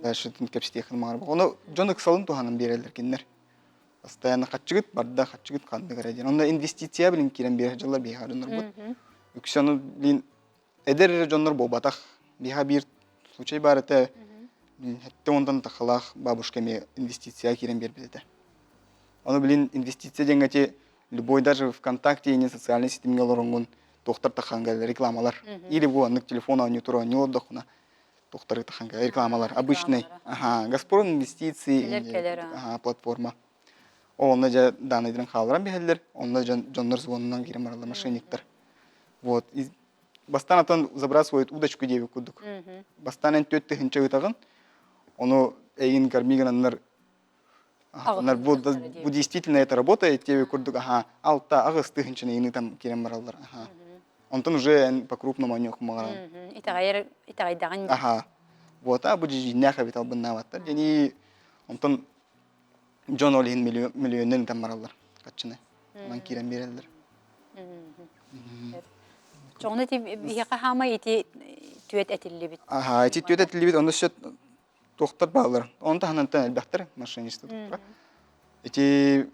Speaker 4: Дальше кэпсэтиэхин маҕар. Ону дьон ыксалын туһанан биэрэллэр кинилэр. Постоянно хаччыгыт барда, хаччыгыт ханнык эрэ диэн. Онно инвестиция билин киирэн биэрэ дьыллар биһиэхэ дьоннорбут. Үксэ ону билин эдэр эрэ дьоннор буолбатах. Биһиэхэ биир случай баар этэ. Хэттэ уонтан тахалаах бабушка эмиэ инвестиция киирэн биэрбит этэ. Ону билин инвестиция диэҥҥэ ити любой даже ВКонтакте или социальный ситимҥэ олороҥҥун туохтар таххан кэлэр рекламалар. Или бу аннык телефон оонньуу тур оонньуу олордоххуна туохтары таххан кэлэр рекламалар обычный. Ага, Газпром инвестиции ага, платформа. Онно дьэ даанайдарын хаалларан биһэллэр, онно дьоннор звонунан киирэн бараллар мошенниктар. Вот. Бастаан атон забрасывают удочку диэбит курдук. Бастаан эн 4000 ыытаҕын, ону эйин корми гынаннар бу, бу действительно это работает диэбит курдук аха алта аҕыс тыһыынчаны ыйын ыытан киирэн бараллар аха. Онтон уже эн по крупному они хумаҕаран.
Speaker 1: Итэҕэйэр итэҕэйдэҕин.
Speaker 4: Аха. Вот, а бу дьиҥнээх эбит албыннаабаттар. Дьэни онтон Дьон ол иһин миллионнан ытан бараллар хаччыны. Онон киирэн биэрэллэр.
Speaker 1: Чоҕуна ити биһиэхэ хаамай ити түөт этиллибит.
Speaker 4: Аха, ити түөт этиллибит, онно сөт туохтар бааллар. Оны таһынан элбэхтэр мошенничество туттара. Ити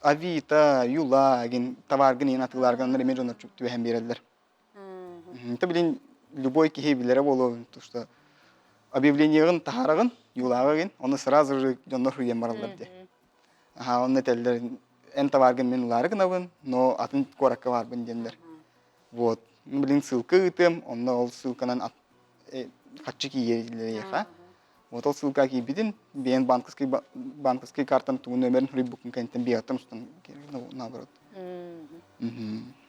Speaker 4: Авито, Юла гин товаргын иһин атыылааргын оннор эмиэ дьоннор түбэһэн биэрэллэр. Это, блин, любой киһи билэрэ буолуо, то что объявлениеҕын таһаараҕын, юлааҕыгын, ону сразу же дьоннор суруйан бараллар дии. Аха, онно этэллэр, эн товаргын мин ылаары гынабын, но атын куоракка баарбын диэннэр. Вот. Блин, ссылка ыытыам, онно ол ссылканан хаччы киийэр дииллэр эйиэхэ. Вот ол ссылка киирбитин, бэйэн банковский банковский картам тугун нөмерин суруйбуккун кэнниттэн биэҕиттэн устан наоборот.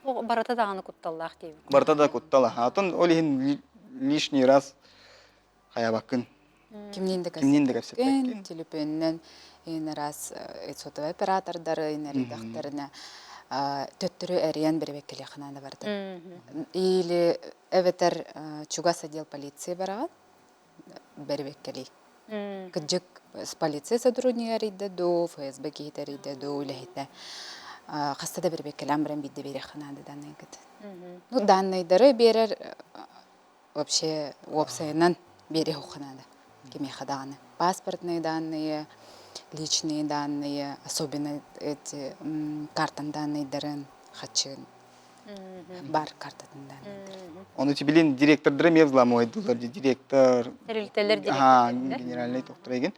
Speaker 1: Барыта даҕаны кутталлаах диэбит.
Speaker 4: Барыта да куттал. Атын ол иһин лишний раз хайабаккын.
Speaker 3: Кимниин да
Speaker 4: Кимниин да кэпсэппэккин.
Speaker 3: Төлөпүөнүнэн ин араас сотовай оператордары инэрийдэхтэринэ төттөрү эрийэн бэрэбэккэлиэххэ наада барыта. Или эбэтэр чугас отдел полиции бараҕын бэрэбэккэлий. Кырдьык полиция сотруднига эрийдэ дуу, ФСБ киһитэ эрийдэ дуу, үлэһитэ. Хаста да бэрэбэккэлээн баран биирдэ биэриэххэ наада данныйгыт. Ну, данныйдары биэрэр вообще уопсайынан биэриэххэ наада кимиэхэ даҕаны. Паспортные данные, личные данные, особенно эти картан данныйдарын хаччын бар картатын данныйдарын.
Speaker 4: Ону билин директордары эмиэ взламывайдылар директор
Speaker 1: Тэрилтэлэр
Speaker 4: генеральный доктор эгин.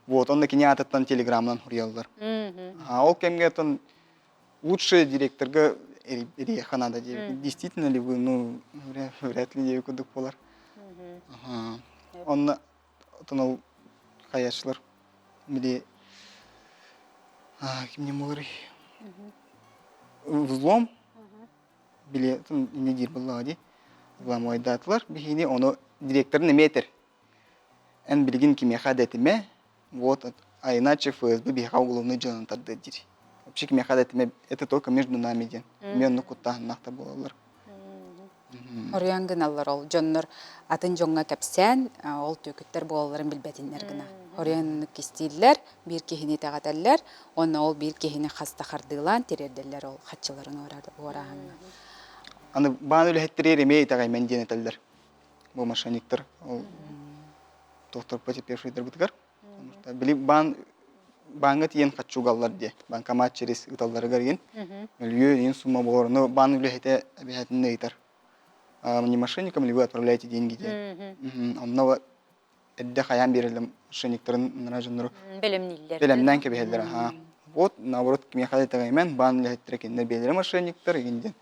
Speaker 4: Вот, онно кини аатыттан телеграммынан хуруйаллар. Ол кэмҥэ отон лучше директорга эриэхэ надо диэбит. Действительно ли вы, ну, вряд ли диэбит курдук буолар. Онно отон ол хайачылар били кимне буоларый взлом били не диир буоллаҕа дии взломойдаатылар биһини ону директорын эмиэ этэр эн билигин кимиэхэ да этимэ вот а иначе ФСБ биһиэхэ уголовный дьыаланы тардыа диир вообще кимиэхэ да этимэ это только между нами диэн эмиэ оннук куттааһыннаахтар буолаллар
Speaker 3: Оруйан гыналлар ол дьоннор атын дьоҥҥо кэпсээн ол түөкүттэр буолалларын билбэтиннэр гына. Оруйан оннук кистииллэр, биир киһини итэҕэтэллэр, уонна ол биир киһини хаста хардыылаан тириэрдэллэр ол хаччыларын уорааһыҥҥа.
Speaker 4: Аны баан үлэһиттэригэр эмиэ итэҕэймэн диэн этэллэр. Бу мошенниктар ол доктор потерпевшийдарбытыгар. Потому что били баан бааҥҥа тиийэн хаччы угаллар диye. Банкомат через ыыталларыгар иин. Мөлүйүөн иин сумма болор. Но баан үлэһитэ обязательно ыйытар. Не мошенникам ли вы отправляете деньги диэн. Онно эрдэ хайаан биэрэллэр мошенниктарын ыныраа дьоннору
Speaker 1: бэлэмнииллэр.
Speaker 4: Бэлэмнээн кэбиһэллэр аха. Вот наоборот кимиэхэ да итэҕэйимэн баан үлэһиттэрэ кинилэр бэйэлэрэ мошенниктар игин диэн.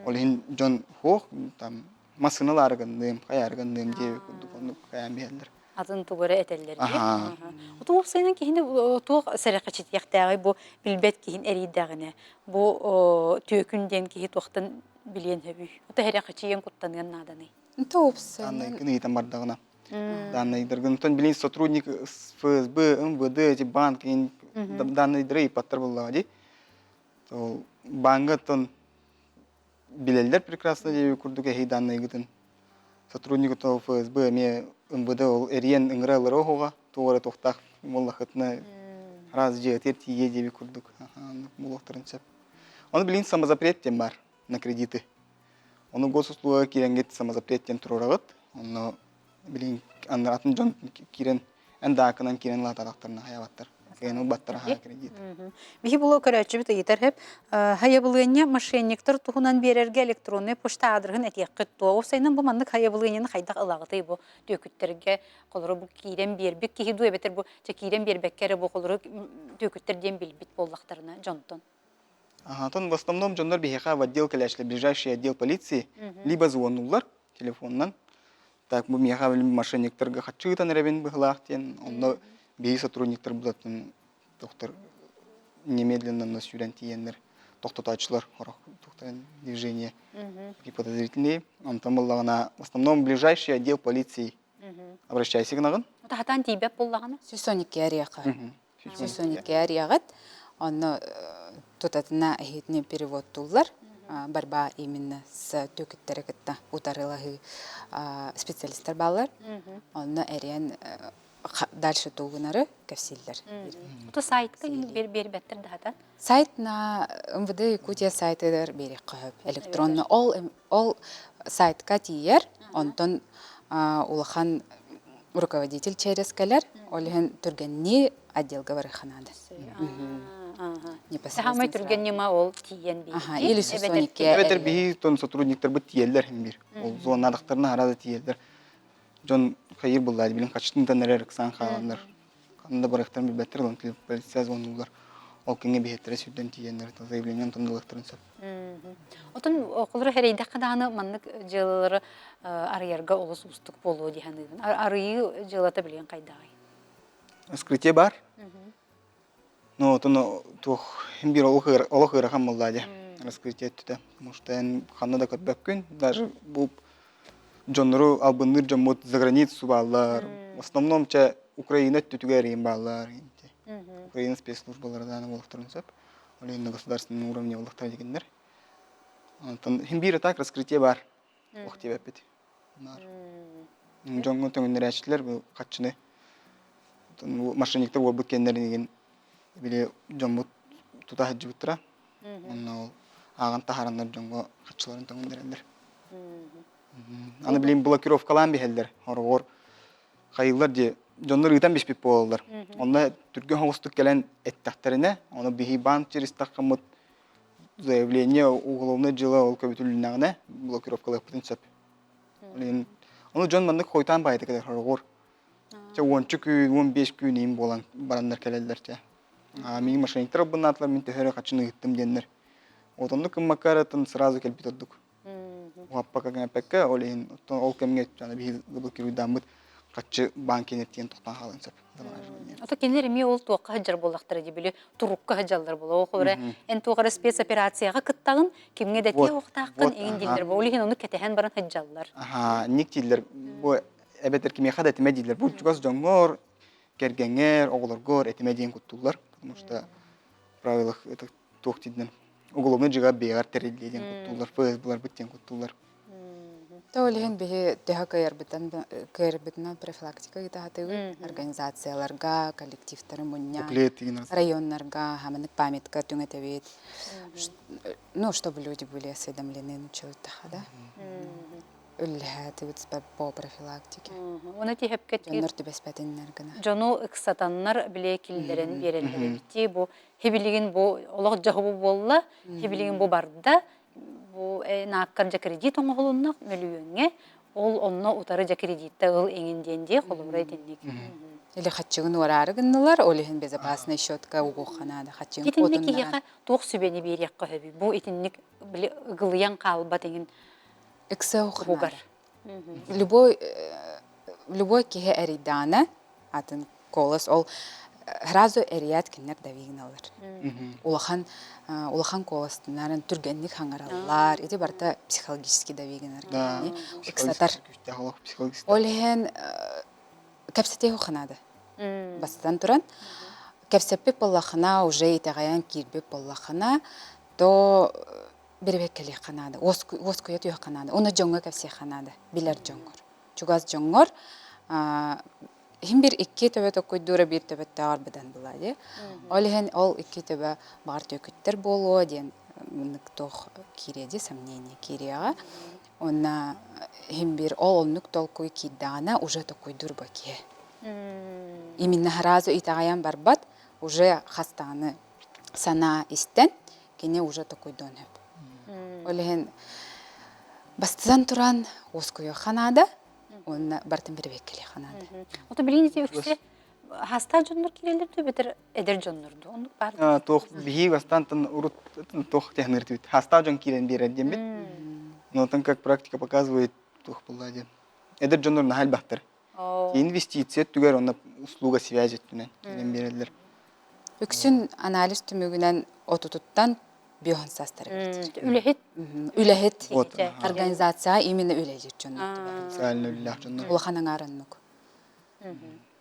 Speaker 4: Ол иһин дьон хуох там массыыналаары гынныым, хайаары гынныым диэбит курдук оннук хайаан биһэллэр.
Speaker 1: Атын тугу эрэ этэллэр дии. Оту уопсайынан киһини туох сэрэхэчитиэхтээҕий бу билбэт киһин эрийдэҕинэ бу түөкүн диэн киһи туохтан билиэн сөбүй? Ото сэрэхэчийэн куттаныан нааданый?
Speaker 3: Это уопсайынан
Speaker 4: Данныйгын ыйытан бардаҕына. Данныйдаргын оттон билин сотрудник ФСБ, МВД, эти банк данныйдары ыйыппаттар буоллаҕа дии. Ол бааҥҥа оттон билэллэр прекрасно диэби курдук эһи данныйгытын сотрудник того ФСБ эмиэ МВД ол эриэн ыҥыра ылара оһоҕо туох эрэ туохтаах буоллахытына раз дьиэтигэр тиийиэ диэби курдук буолуохтарын сөп. Ону билин самозапрет диэн баар на кредиты. Ону госуслуга киирэҥҥит самозапрет диэн туруораҕыт. Онно билин атын дьон киирэн эн даакынан киирэн лаатаатахтарына хайабаттар. Кыайан ылбаттар аһаа кредит.
Speaker 1: Биһи булу көрөөччүбүт ыйытар хэп хайабылыанньа мошенниктар туһунан биэрэргэ электроннай почта аадырыһын этиэххит дуо? Уопсайынан бу маннык хайабылыанньаны хайдах ылаҕытый бу түөкүттэргэ холору бу киирэн биэрбит киһи дуу эбэтэр бу чэ киирэн биэрбэккэ эрэ бу холору түөкүттэр диэн билбит буоллахтарына дьонтон.
Speaker 4: Ага, в основном дьоннор биһиэхэ в отдел кэлээччилэр, ближайший отдел полиции, либо звоннуллар телефонунан. Так, бу миэхэ мошенниктарга хаччы ыытан эрэбин быһылаах диэн, онно биһи сотрудниктар булатын доктор немедленно на сүүрэн тиийэннэр тохтотооччулар орох тухтарын движение такие подозрительные. Онтон буоллаҕына, в основном ближайший отдел полиции обращайся гынаҕын.
Speaker 1: Хатаан тиийбэт буоллаҕына?
Speaker 3: 112 арыйаха. 112 арыйаҕыт. Онно тутатына эһиитини переводтууллар. Борьба именно с түөкүттэри кытта утарылаһыы специалистар бааллар. Онно эриэн дальше тугунары кэпсииллэр.
Speaker 1: Ото сайтка биэрбэттэр даһата?
Speaker 3: Сайт на МВД Якутия сайтыгар биэриэххэ сөп. Электронно ол ол сайтка тиийэр, онтон улахан руководитель через кэлэр, ол иһин түргэннии отделга барыахха наада.
Speaker 1: Саамай түргэн ньыма ол тиийэн
Speaker 3: биир. Или сусоникке.
Speaker 4: Эбэтэр биһи тон сотрудниктарбыт тиийэллэр бир. Ол зонаадахтарына харада тиийэллэр. Дьон хайыр буллаады билин хачытын эрэр ыксаан хааланнар Ханна да барыахтарын билбэттэр, онон полиция звоннулар. Ол кэмҥэ биһиэттэрэ сүрдэн тиийэннэр заявление онтон ылыахтарын сөп.
Speaker 1: Отон холоро хэрэйдэххэ даҕаны маннык дьыалалары арыйарга олус уустук буолуо дии саныыбын. Арыйыы дьыалата билигин хайдаҕый?
Speaker 4: Скрытие бар. Но отон туох биир олох ыарахан буолла дии. Раскрытие өттүтэ. Потому что эн ханна да көрбөккүн. Даже бу дьоннору албынныыр дьоммут за границу бааллар. В основном чэ Украина өттүтүгэр иин бааллар. Украина спецслужбалара дааны буолуохтарын сөп. Ол иһин государственный уровне буолуохтара дигиннэр. Онтон иһин биир так раскрытие бар. Ох диэбэппит. Дьоҥҥо төҥүннэрээччилэр бу хаччыны мошенниктар уорбут кэннэрин игин били дьоммут тута сылдьыбыттара. Онно ол ааҕан таһаараннар дьоҥҥо хаччыларын төҥүннэрэллэр. Аны билин блокировкалаан биһэллэр. Хороҕор хайыылар дии дьоннор ыытан биспит буолаллар. Онно түргэн соҕустук кэлэн эттэхтэринэ, ону биһи банк через таххаммыт заявление уголовное дьыала ол көбүтүлүннэҕинэ блокировкалыахпытын сөп. Ону дьон маннык хойутаан баайда кэлэр хороҕор. Чэ уонча күн, 15 күн иин буолан бараннар кэлэллэр чэ. Миигин мошенниктар албыннаатылар, мин төһө эрэ хаччыны ыыттым диэннэр. Вот оннук гыммакка эрэ сразу кэлбит ордук. Уһаппакка кэҥэппэккэ, ол иһин оттон ол кэмҥэ биһиги блокируйдааммыт хаччы банк киэнэр тохтоон хаалан сөп.
Speaker 1: Ото кинилэр эмиэ ол туохха сылдьар буоллахтара дии били турукка сылдьаллар буолуо. Ол эрэ эн туох эрэ спецоперацияҕа кыттаҕын, кимҥэ да этиэ уохтааххын иҥин дииллэр. Ол иһин ону кэтэһэн баран сылдьаллар.
Speaker 4: Аха, ник дииллэр. Бу эбэтэр кимиэхэ да этимэ дииллэр. Бу чугас дьоҥҥор, кэргэҥҥэр, оҕолоргор этимэ диэн куттууллар. Потому что правилах это туох диидинэн уголовный дьыга бэйэҕэр тэриллиэ диэн куттууллар, ФСБ-ларбыт диэн куттууллар.
Speaker 3: То ол иһин биһи төһө кыайарбытын кыайарбытынан профилактика ыытаатыбыт организацияларга, коллективтары мунньан, районнарга хаманык памятка түҥэтэбит. Ну, чтобы люди были осведомлены, началыттаха, да? Үллэһээтибит по профилактике.
Speaker 1: Уна тиһэпкэ
Speaker 3: Дьоннор түбэспэтиннэр гына.
Speaker 1: Дьону ыксатаннар билэ киллэрэн биэрэллэр эбит. Бу хибилигин бу олох дьаһыбы буолла, хибилигин бу барда, бу нааккар дьэ кредит оҥоһулунна мөлүйүөҥҥэ, ол онно утары дьэ кредитте ыл иҥин диэн дии холобура итинник.
Speaker 3: Или хаччыгын уораары гыннылар, ол иһин безопасный счетка угуохха наада хаччыгын
Speaker 1: Итинник киһиэхэ туох сүбэни биэриэххэ сөбүй? Бу итинник били ыгылыйан хаалбат иҥин
Speaker 3: Ыкса угар. Любой любой киһи эрийдэҕинэ атын куолас ол сразу эрийээт кинилэр давигналар. Улахан улахан куоластанарын түргэнник хаҥараллар. Ити барыта психологически давигнар киһини ыксатар. Ол иһин кэпсэтиэх наада. Бастатан туран кэпсэппит буоллаххына уже итэҕэйэн киирбит буоллаххына то бирибэккэлиэххэ наада, уоскуйа түһүөххэ наада, уонна дьоҥҥо кэпсиэххэ наада, билэр дьоҥҥор. Чугас дьоҥҥор иһин бир икки төбө токкуйдуура биир төбөттөөҕөр быдан была дии. Ол иһин ол икки төбө баҕар түөкүттэр буолуо диэн муннук туох киириэ дии сомнение киириэҕэ. Уонна иһин бир ол оннук толкуй киирдэҕинэ уже токкуйдуур бу киһи. Именно сразу итэҕэйэн барбат, уже хас даҕаны санаа истэн кини уже токуйдуон сөп. Ол иһин бастатан туран уоскуйуохха наада уонна барытын бэрэбиэркэлиэххэ наада.
Speaker 1: Ото билигин ити үксэ хастаах дьоннор киирэллэр дуу эбэтэр эдэр дьоннор дуу оннук баар
Speaker 4: Туох биһиги бастаантан урут туох техныртыбыт хастаах дьон киирэн биэрэр диэммит. Но оттон как практика показывает туох буолла диэн. Эдэр дьоннор наһаа элбэхтэр. Инвестиция өттүгэр онно услуга связь өттүнэн киирэн биэрэллэр.
Speaker 3: Үксүн анализ түмүгүнэн отутуттан биоһун саастара эбит.
Speaker 1: Үлэһит.
Speaker 3: Үлэһит. Организация именно үлэлиир дьоннор.
Speaker 4: Социально үлэлээх дьоннор.
Speaker 3: Улахан аҥаар оннук.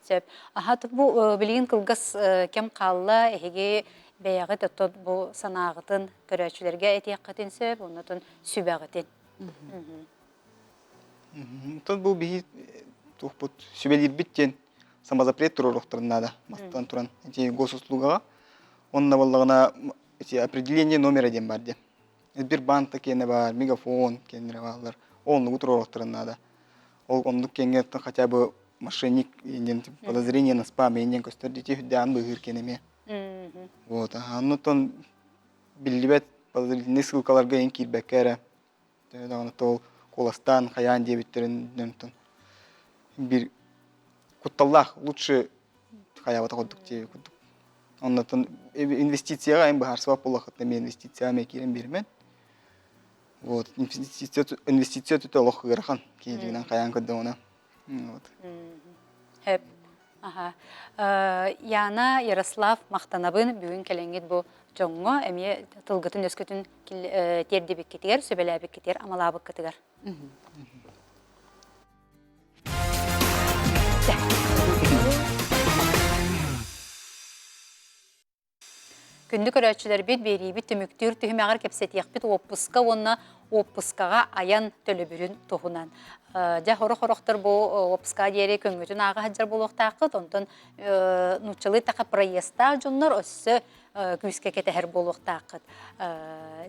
Speaker 1: Сөп. Аха бу билигин кылгас кэм хаалла. Эһиги бэйэҕит оттон бу санааҕытын көрөөччүлэргэ этиэххитин сөп, оннотун сүбэҕитин.
Speaker 4: Оттон бу биһи туохпут сүбэлиирбит диэн самозапрет туруоруохтарын наада мастан туран ити госуслугаҕа онно буоллаҕына ити определение номера диэн баар диэн Сбербанк киэнэ баар мегафон киэннэрэ бааллар оннугу туруоруохтарын наада ол оннук киэҥҥэ хотя бы мошенник диэн подозрение на спам диэн көстөр дии үрдээн быыһыыр киэн эмиэ вот оннуттан биллибэт подозрительный ссылкаларга эн киирбэккэ эрэ Төһө даҕаны ол куоластаан хайаан диэбиттэрин онтон биир кутталлаах лучше хайаабата курдук диэби курдук. Оннотон инвестицияҕа эн быһаарсыбат буоллаххытына эмиэ инвестицияҕа эмиэ киирэн биэримэн. Вот инвестиция инвестиция өттүтэ олох ыарахан киһилигинэн хайаан көрдөҕүнэ. Вот.
Speaker 1: Хэп. Аха. Яна, Ярослав, махтанабын бүгүн кэлэҥҥит бу дьоҥҥо эмиэ тылгытын-өскүтүн тиэрдибиккитигэр, сүбэлээбиккитигэр, амалаабыккытыгар. Күндү көрөөччүлэрбит, биэриибит түмүктүүр түһүмэҕэр кэпсэтиэхпит уоппуска уонна уоппускаҕа айан төлөбүрүн туһунан. Дьэ, сорох-сорохтор бу уоппускаҕа диэри көҥүтүн ааҕа сылдьар буолуохтааххыт, онтон нууччалыы таха проездтаах дьоннор өссө күүскэ кэтэһэр буолуохтааххыт.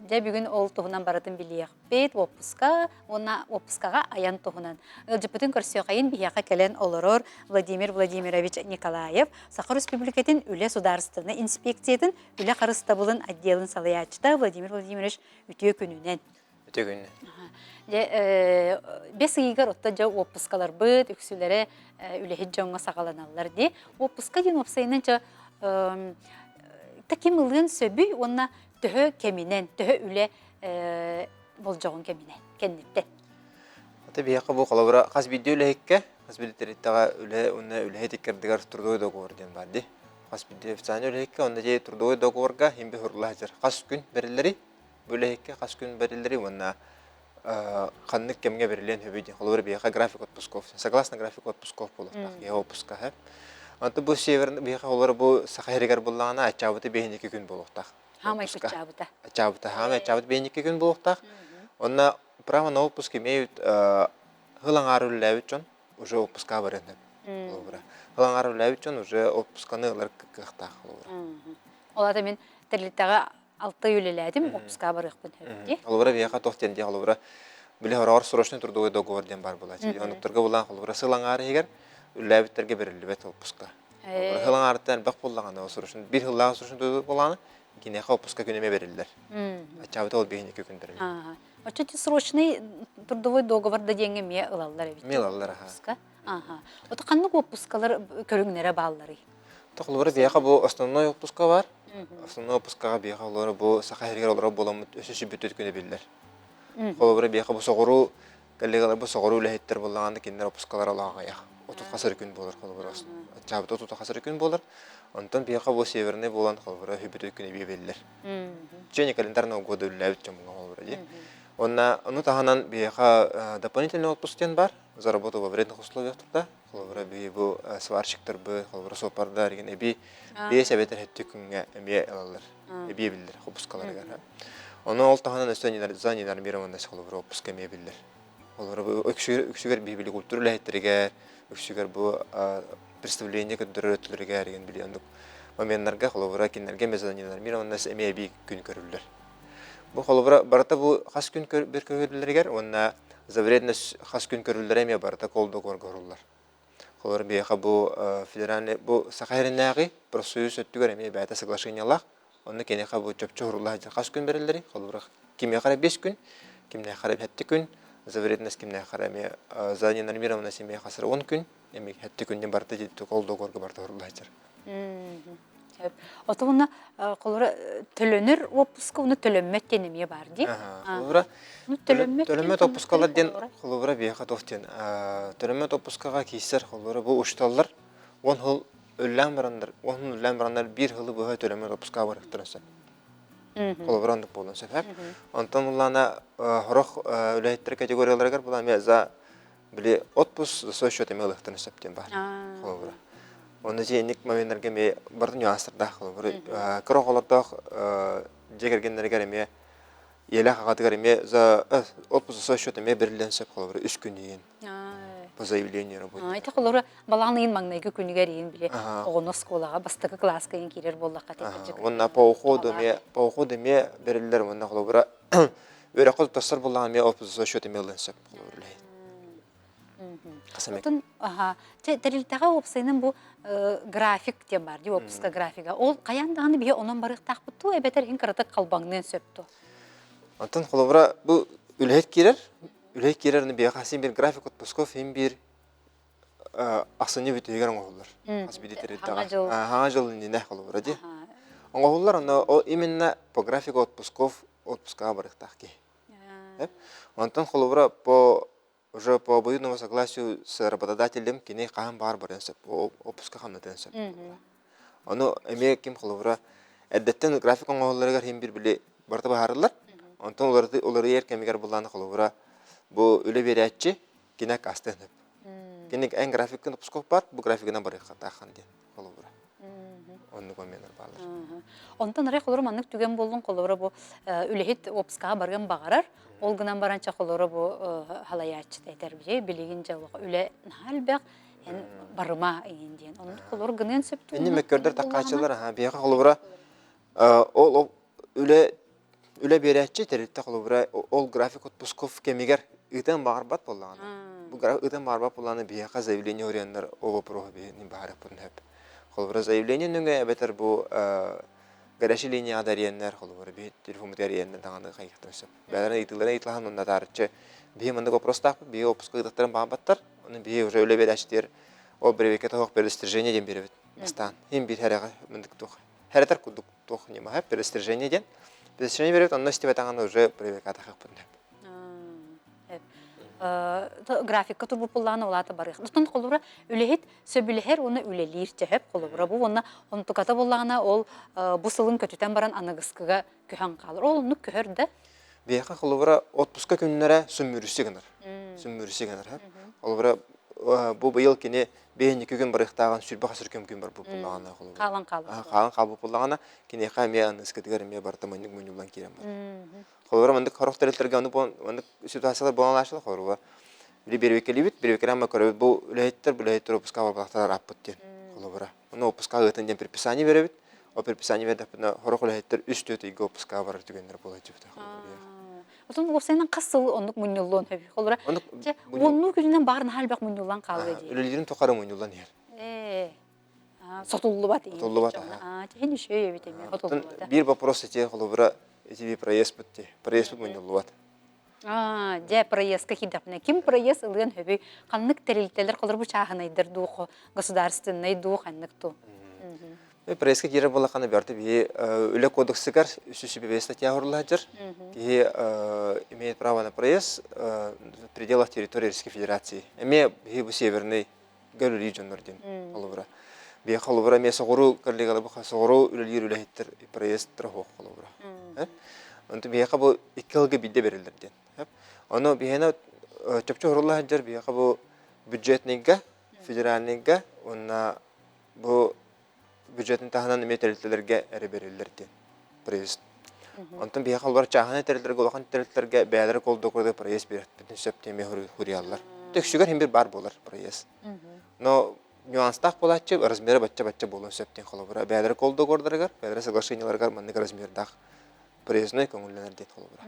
Speaker 1: Дьэ, бүгүн ол туһунан барытын билиэхпит, уоппуска уонна уоппускаҕа айан туһунан. Ыалдьыппытын көрсүөхэйин биһиэхэ кэлэн олорор Владимир Владимирович Николаев, Саха Өрөспүүбүлүкэтин Үлэ судаарыстыбаннай инспекциятын үлэ харыстабылын отделын салайааччыта Владимир Владимирович үтүө күнүнэн.
Speaker 5: Үтүө күнүнэн.
Speaker 1: Дьэ, бэс ыйыгар отто дьэ уоппускаларбыт үксүлэрэ үлэһит дьоҥҥо саҕаланаллар дии. Уоппуска диэн уопсайынан дьэ ким ылыан сөбүй уонна төһө кэминэн, төһө үлэ болдьоҕун кэминэн кэнниттэн.
Speaker 5: Ата биһиэхэ бу холобура хас биирдии үлэһиккэ, хас биирдии тэрилтэҕэ үлэ уонна үлэһит иккэрдигэр трудовой договор диэн баар дии. Хас биирдии официальный үлэһиккэ уонна дии трудовой договорга иһин биһурла сылдьар. Хас күн бэриллэрий? Бу үлэһиккэ хас күн бэриллэрий уонна ханнык кэмҥэ бэриллиэн сөбүй диэн. Холобура биһиэхэ график отпусков, согласно графику отпусков буолуохтаах. Киһи отпуска Онтон бу северный биһиэхэ холобура бу Саха сиригэр буллаҕына аччаабыта биэһин күн буолуохтаах.
Speaker 1: Хаамай кыччаабыта.
Speaker 5: Аччаабыта, хаамай аччаабыт биэһин күн буолуохтаах. Онно право на отпуск имеют сыл аҥаара үлэлээбит дьон уже отпуска барыан сөп. Холобура. Сыл аҥаара үлэлээбит дьон уже отпусканы ылар кыахтаах холобура.
Speaker 1: Ол аата мин тэрилтэҕэ алта үлэлээтим, отпуска барыахпын сөп дии.
Speaker 5: Холобура биһиэхэ туох диэн дии холобура били хороҕор срочный трудовой договор диэн баар буолааччы. Оннуктарга булаан холобура сыл аҥаара иһигэр үлэлээбиттэргэ бэриллибэт отпуска. Сыл аҥаарыттан элбэх буоллаҕына ол срочный биир сыллаах срочный буоллаҕына киниэхэ отпуска күн эмэ бэриллэр. Аччаабыта ол биһиги күн бэриллэр.
Speaker 1: Оччо срочный трудовой договор да диэҥҥэ эмиэ ылаллар эбит.
Speaker 5: Эмиэ ылаллар аха.
Speaker 1: Аха. Ото ханнык отпускалар көрүҥнэрэ баалларый?
Speaker 5: Холобура биһиэхэ бу основной отпуска бар. Основной отпускаҕа биһиэхэ олору бу Саха сиригэр олорор буоламмыт өссө сүбүтүт күнэ биллэр. Холобура биһиэхэ бу соҕуруу коллегалар бу соҕуруу үлэһиттэр буоллаҕына кинилэр отпускалара олох аҕыйах. 30 хас күн буолар холобура. Аччаабыта 30 хас күн буолар. Онтон биһиэхэ бу северный буолан холобура сүбүтүт күнэ бие биллэр. В течение календарного года үлэлээбит дьомҥо холобура дии. Уонна ону таһынан биһиэхэ дополнительный отпуск диэн бар. За работу во вредных условиях труда. Холобура биһи бу сварщиктарбы, холобура суоппардар игин эби биэс эбэтэр хэттэ күҥҥэ эмиэ ылаллар. Эбии биллэр отпускаларыгар. Ону ол таһынан өссө за ненормированность холобура отпуска эмиэ биллэр. Холобура бу үксүгэр биһи культура үлэһиттэригэр, үксүгэр бу представление көрдөрөр өттүлэригэр игин били оннук моменнарга холобура кинилэргэ эмиэ за ненормированность эмиэ эбии күн көрүллэр. Бу холобура барыта бу хас күн көрүллэригэр уонна за вредность хас күн көрүллэрэ эмиэ барыта колдогорга уһуллар. Холобура биһиэхэ бу федеральный бу Саха сиринээҕи профсоюз өттүгэр эмиэ бэйэтэ соглашениелаах. Онно киниэхэ бу чопчу уһурулла сылдьар хас күн бэриллэрий? Холобура кимиэхэ эрэ 5 күн, кимнээхэ эрэ 7 күн, за вредность кимнээхэ эрэ эмиэ за ненормированность эмиэ хас эрэ 10 күн, эмиэ 7 күн барыта колдогорга барыта уһурулла сылдьар.
Speaker 1: Сөп. Ото уонна холобура төлөнөр уоппуска уонна төлөммөт диэн эмиэ баар дии.
Speaker 5: Холобура төлөммөт уоппускалар диэн холобура биһиэхэ туох диэн төлөммөт уоппускаҕа киирсэр холобура бу учууталлар 10 сыл үллээн бараннар 10 сыл үллээн бараннар биир сылы быһа төлөммөт уоппускаҕа барыахтарын сөп. Холобура оннук буолуон сөп. Онтон буллаана сорох үлэһиттэр категорияларыгар була эмиэ за били отпуск за свой счет эмиэ ылыахтарын сөп диэн баар холобура. Онно дьиэ инник моменнарга эмиэ барытын нюанстардаах холобура кыра оҕолордоох дьиэ кэргэннэригэр эмиэ ийэлээх аҕатыгар эмиэ за отпуск за свой счет эмиэ бэриллиэн сөп холобура үс күн иһин по заявлению работника.
Speaker 1: Ити холобура балаҕан ыйын маҥнайгы күнүгэр иһин били оҕону оскуолаҕа бастакы кылааска иһин киирэр буоллахха
Speaker 5: Уонна по уходу эмиэ по уходу эмиэ бэриллэр уонна холобура үөрэххэ туттарсар буоллаҕына эмиэ отпуск за свой счет эмиэ ылыан сөп холобура үлэһит.
Speaker 1: Отун тэрилтэҕэ уопсайынан бу график диэн баар дии уоппуска графига. Ол хайаан даҕаны биһи онон барыахтаахпыт дуу эбэтэр иһин кыратык халбаҥныан сөп дуо?
Speaker 5: Онтон холобура бу үлэһит киирэр, үлэһит киирэр биһиэхэ син биир график отпусков син биир ахсынньы бүтүһүгэр оҥоһуллар. Хас биирдии тэрилтэҕэ. Хаҥа дьыл иннинэ холобура дии. Оҥоһуллар онно именно по графику отпусков отпускаҕа барыахтаах киһи. Онтон холобура по. Уже по обоюдному согласию с работодателем кини хаһан баар барыан сөп, отпуска хамнатыан сөп. Ону эмиэ ким холобура эрдэттэн график оҥоһулларыгар иһин бир били барыта быһаарыллар. Онтон уларыйар кэмигэр буллааны холобура бу үлэ биэрээччи кини аккаастыан сөп. Кини эн графиккын отпусков бар, бу графигынан барыахтааххын диэн холобура. Оннук моменнар бааллар.
Speaker 1: Онтон арай холобура маннык түгэн буоллун холобура бу үлэһит отпускаҕа барыан баҕарар, ол гынан баран ча холобура бу халайааччыта этэр билигин дьэ үлэ наһаа элбэх, эн барыма иҥин диэн. Оннук холобур гыныан сөп
Speaker 5: Инни мөккөрдөр таккааччылар аха биһиэхэ холобура ол үлэ үлэ биэрээччи тэрилтэ холобура ол график отпусков кэмигэр ыытан баҕарбат буоллаҕына бу ыытан баҕарбат буоллаҕына биһиэхэ заявление уруйаннар ол вопроһу биһини баһарыахпытын сөп. Холобура заявление нөҥүө эбэтэр бу горячей линияҕа да эрийэннэр холобура биһи телефоммутугар эрийэннэр даҕаны хайыахтарын сөп. Бэйэлэрин ыйытыыларын ыйыталаһан уонна таарыччы биһи маннык вопростаахпыт биһи отпуска ыытаттарын баҕарбаттар Оны биһи уже үлэ биэрээччитигэр ол бэрэбиэркэ тоһох предостережение диэн биэрэбит бастаан. Иһин биир хэрэҕэ мындык туох хэрэтэр курдук туох ньымаһа предостережение диэн. Предостережение биэрэбит онно истибэтэҕин уже проверка тахыахпытын сөп.
Speaker 1: Графикка турбуппуллаана улаата барыах. Оттон холобура үлэһит сөбүлэһэр уонна үлэлиир чэһэп холобура бу уонна онтуката буоллаҕына ол бу сылын көтүтэн баран аныгыскыга көһөн хаалар. Ол оннук көһөр да
Speaker 5: Биһиэхэ холобура отпуска күннэрэ сүммүрүсү гынар. Сүммүрүсү гынар. Холобура бу быйыл кини биһинники күн барыахтааҕын сүрбэ хасыр күн күн барбыт буллаҕына холобура.
Speaker 1: Хаалан хаалбыт.
Speaker 5: Хаалан хаалбыт буллаҕына киниэхэ эмиэ аныскытыгар эмиэ барыта маннык мунньуллан киирэн барар. Холобура маннык сорох тэрилтэргэ ону маннык ситуациялар буолан аастылар холобура били беребекелибит беребекелээн көрөбүт бу үлэһиттэр бу үлэһиттэр отпуска барбатахтар арааппыт диэн холобура. Ону отпуска ыытын диэн предписание беребит. Ол предписание бердэхпитинэ сорох үлэһиттэр үс-түөрт ыйга отпускаҕа барар түгэннэр буола сылдьыбыта.
Speaker 1: Отон уопсайынан хас сыл оннук мунньуллуон сөбүй? Холобура, дьэ, уоннуу күнүнэн баар наһаа элбэх мунньуллан хаалыа дии.
Speaker 5: Үлэлиирин тухары мунньуллан иһэр.
Speaker 1: Ээ, сотуллубат.
Speaker 5: Сотуллубат.
Speaker 1: Аа, иһин үчүгэй эбит эмиэ сотуллубата.
Speaker 5: Биир вопрос ити холобура ити проездпыт дии. Проездпыт мунньуллубат.
Speaker 1: Аа, дьэ, проездка киирдэхпинэ, ким проезд ылыан сөбүй? Ханнык тэрилтэлэр холобур чааһынайдар дуу, государственнай дуу, ханнык дуу?
Speaker 5: Проездка киирэр буоллаххына бэрт биһи үлэ кодексыгар 305 статья оһоруллаһыдьар. Киһи имеет право на проезд в пределах территории Российской Федерации. Эмиэ биһи бу северный үлэлиир дьоннор диэн холобура. Биһи холобура эмиэ соҕуруу коллегалар соҕуруу үлэлиир үлэһиттэр проездтара суох холобура. Онтон биһиэхэ бу икки сылга биирдэ бериллэр диэн. Ону биһиэнэ чопчу оһорулла сылдьар биһиэхэ бу бюджетныйга, федеральныйга уонна бу бюджетын таһынан эмиэ тэрилтэлэргэ эрэ бериллэр диэн проезд. Онтон биһиэхэ олорор чааһынай тэрилтэлэргэ улахан тэрилтэлэргэ бэйэлэрэ колдокурда проезд биэрэрбитин сөп диэн эмиэ хуруйаллар. Төксүгэр иһин бир баар буолар проезд. Но нюанстаах буолааччы размера бачча-бачча буолуон сөп диэн холобура. Бэйэлэрэ колдогордарыгар, бэйэлэрэ соглашениеларыгар маннык размердаах проездной көҥүллэнэр диэн холобура.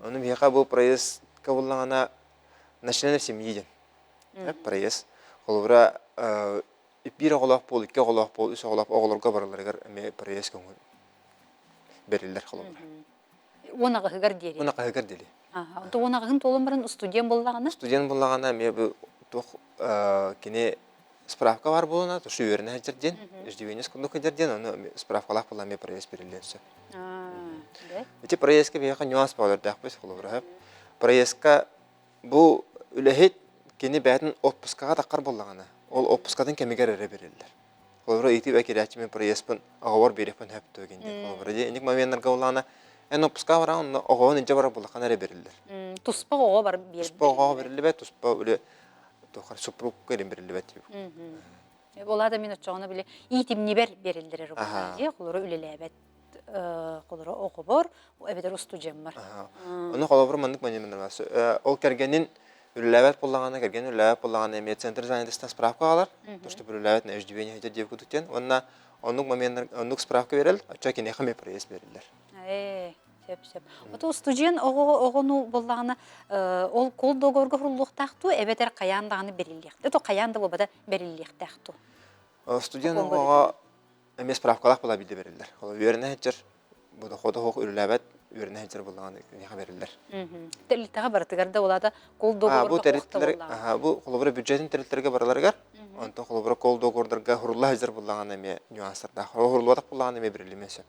Speaker 5: Ону биһиэхэ бу проездка буллаҕына на членов семьи диэн проезд. Холобура биир оҕолоох буол, икки оҕолоох буол, үс оҕолоох оҕолорго барыларыгар эмиэ проезд көҥүл бэриллэр холобура.
Speaker 1: Уон аҕыһыгар диэри.
Speaker 5: Уон аҕыһыгар диэри.
Speaker 1: Онто уон аҕыһын туолан баран студент буоллаҕына?
Speaker 5: Студент буоллаҕына эмиэ бу туох кини справка бар буолуна, то что үөрэнэ сылдьар диэн, иждивенец курдук сылдьар диэн, ону справкалаах буолла эмиэ проезд бериллиэн сөп. Ити проездка биһиэхэ нюанс бөҕөлөрдөөхпүт холобура. Проездка бу үлэһит кини бэйэтин отпускаҕа таххар буоллаҕына, ол отпускатын кэмигэр эрэ бериллэр. Холобура, ыйытыы кирээччи мин проездпын оҕобор биэриэхпин сөп дуо диэн холобура дии. Инник моменнарга улаана эн отпускаҕа бараҕын, онно оҕоҕун илдьэ барар буоллаххына эрэ бериллэр.
Speaker 1: Туспа оҕо бар
Speaker 5: Туспа оҕоҕо бериллибэт, туспа үлэ туохар супругка илин бериллибэт
Speaker 1: диибит. Ол аата мин оччоҕуна били иитимнибэр бериллэр эрэ дии, холору үлэлээбэт холоро оҕобор эбэтэр устудьуоммар.
Speaker 5: Ону холобур маннык манньымнар ол кэргэнин үлэлээбэт буоллаҕына, кэргэн үлэлээбэт буоллаҕына эмиэ центр занятостан справка аҕалар, то что үлэлээбэт на иждивение хотя диэбит курдук диэн уонна оннук моменнар оннук справка берел, оччо киниэхэ эмиэ проезд бериллэр.
Speaker 1: Ээ, сөп сөп. Ото устудьуон оҕо оҕону буоллаҕына ол кол договорга суруллуохтаах дуу эбэтэр хайаан даҕаны бериллиэхтээх, то хайаан да буолбата бериллиэхтээх дуу?
Speaker 5: Студент оҕоҕо эмиэ справкалаах буола биирдэ бериллэр. Ол үөрэнэ сылдьар бу дохуота суох үлэлээбэт үөрэнэ сылдьар буоллаҕына киниэхэ бериллэр.
Speaker 1: Тэрилтэҕэ барытыгар да улаата кол договорга
Speaker 5: бу тэрилтэлэр бу холобура бюджетин тэрилтэлэргэ барыларыгар онтон холобура кол договордарга хурулла сылдьар буоллаҕына эмиэ нюанстардаах. Ол хуруллубатах буоллаҕына эмиэ бериллимиэн сөп.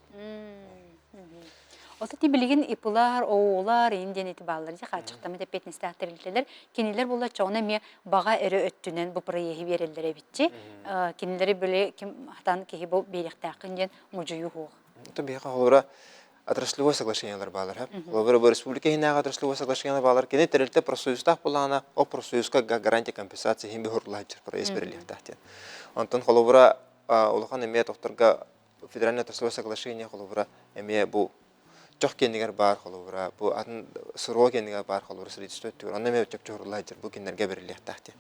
Speaker 1: Ото ти билигин ИПлар, ООлар иин диэн ити бааллар дии хааччахтаммыт эппиэтинэстээх тэрилтэлэр кинилэр буолла чоҕуна эмиэ баҕа эрэ өттүнэн бу проеһы биэрэллэр эбитчи. Кинилэри били ким хатан киһи бу биэриэхтээххин диэн модьуйуу суох.
Speaker 5: Это биһиэхэ холобура отраслевой соглашениелар баалар. Холобура бу республика иһинээҕи отраслевой соглашениелар баалар. Кини тэрилтэ профсоюзтаах буоллаҕына, ол профсоюзка гарантия компенсация иһин биһурлаһыджыр проезд берилиэхтээх диэн. Онтон холобура улахан эмиэ тохторго федеральное отраслевое соглашение холобура эмиэ бу чох киэнигэр баар холобура бу атын сыроо киэнигэр баар холобура строительство өттүгэр онно эмиэ чопчу уһурлаһыджыр бу кинилэргэ берилиэхтээх диэн.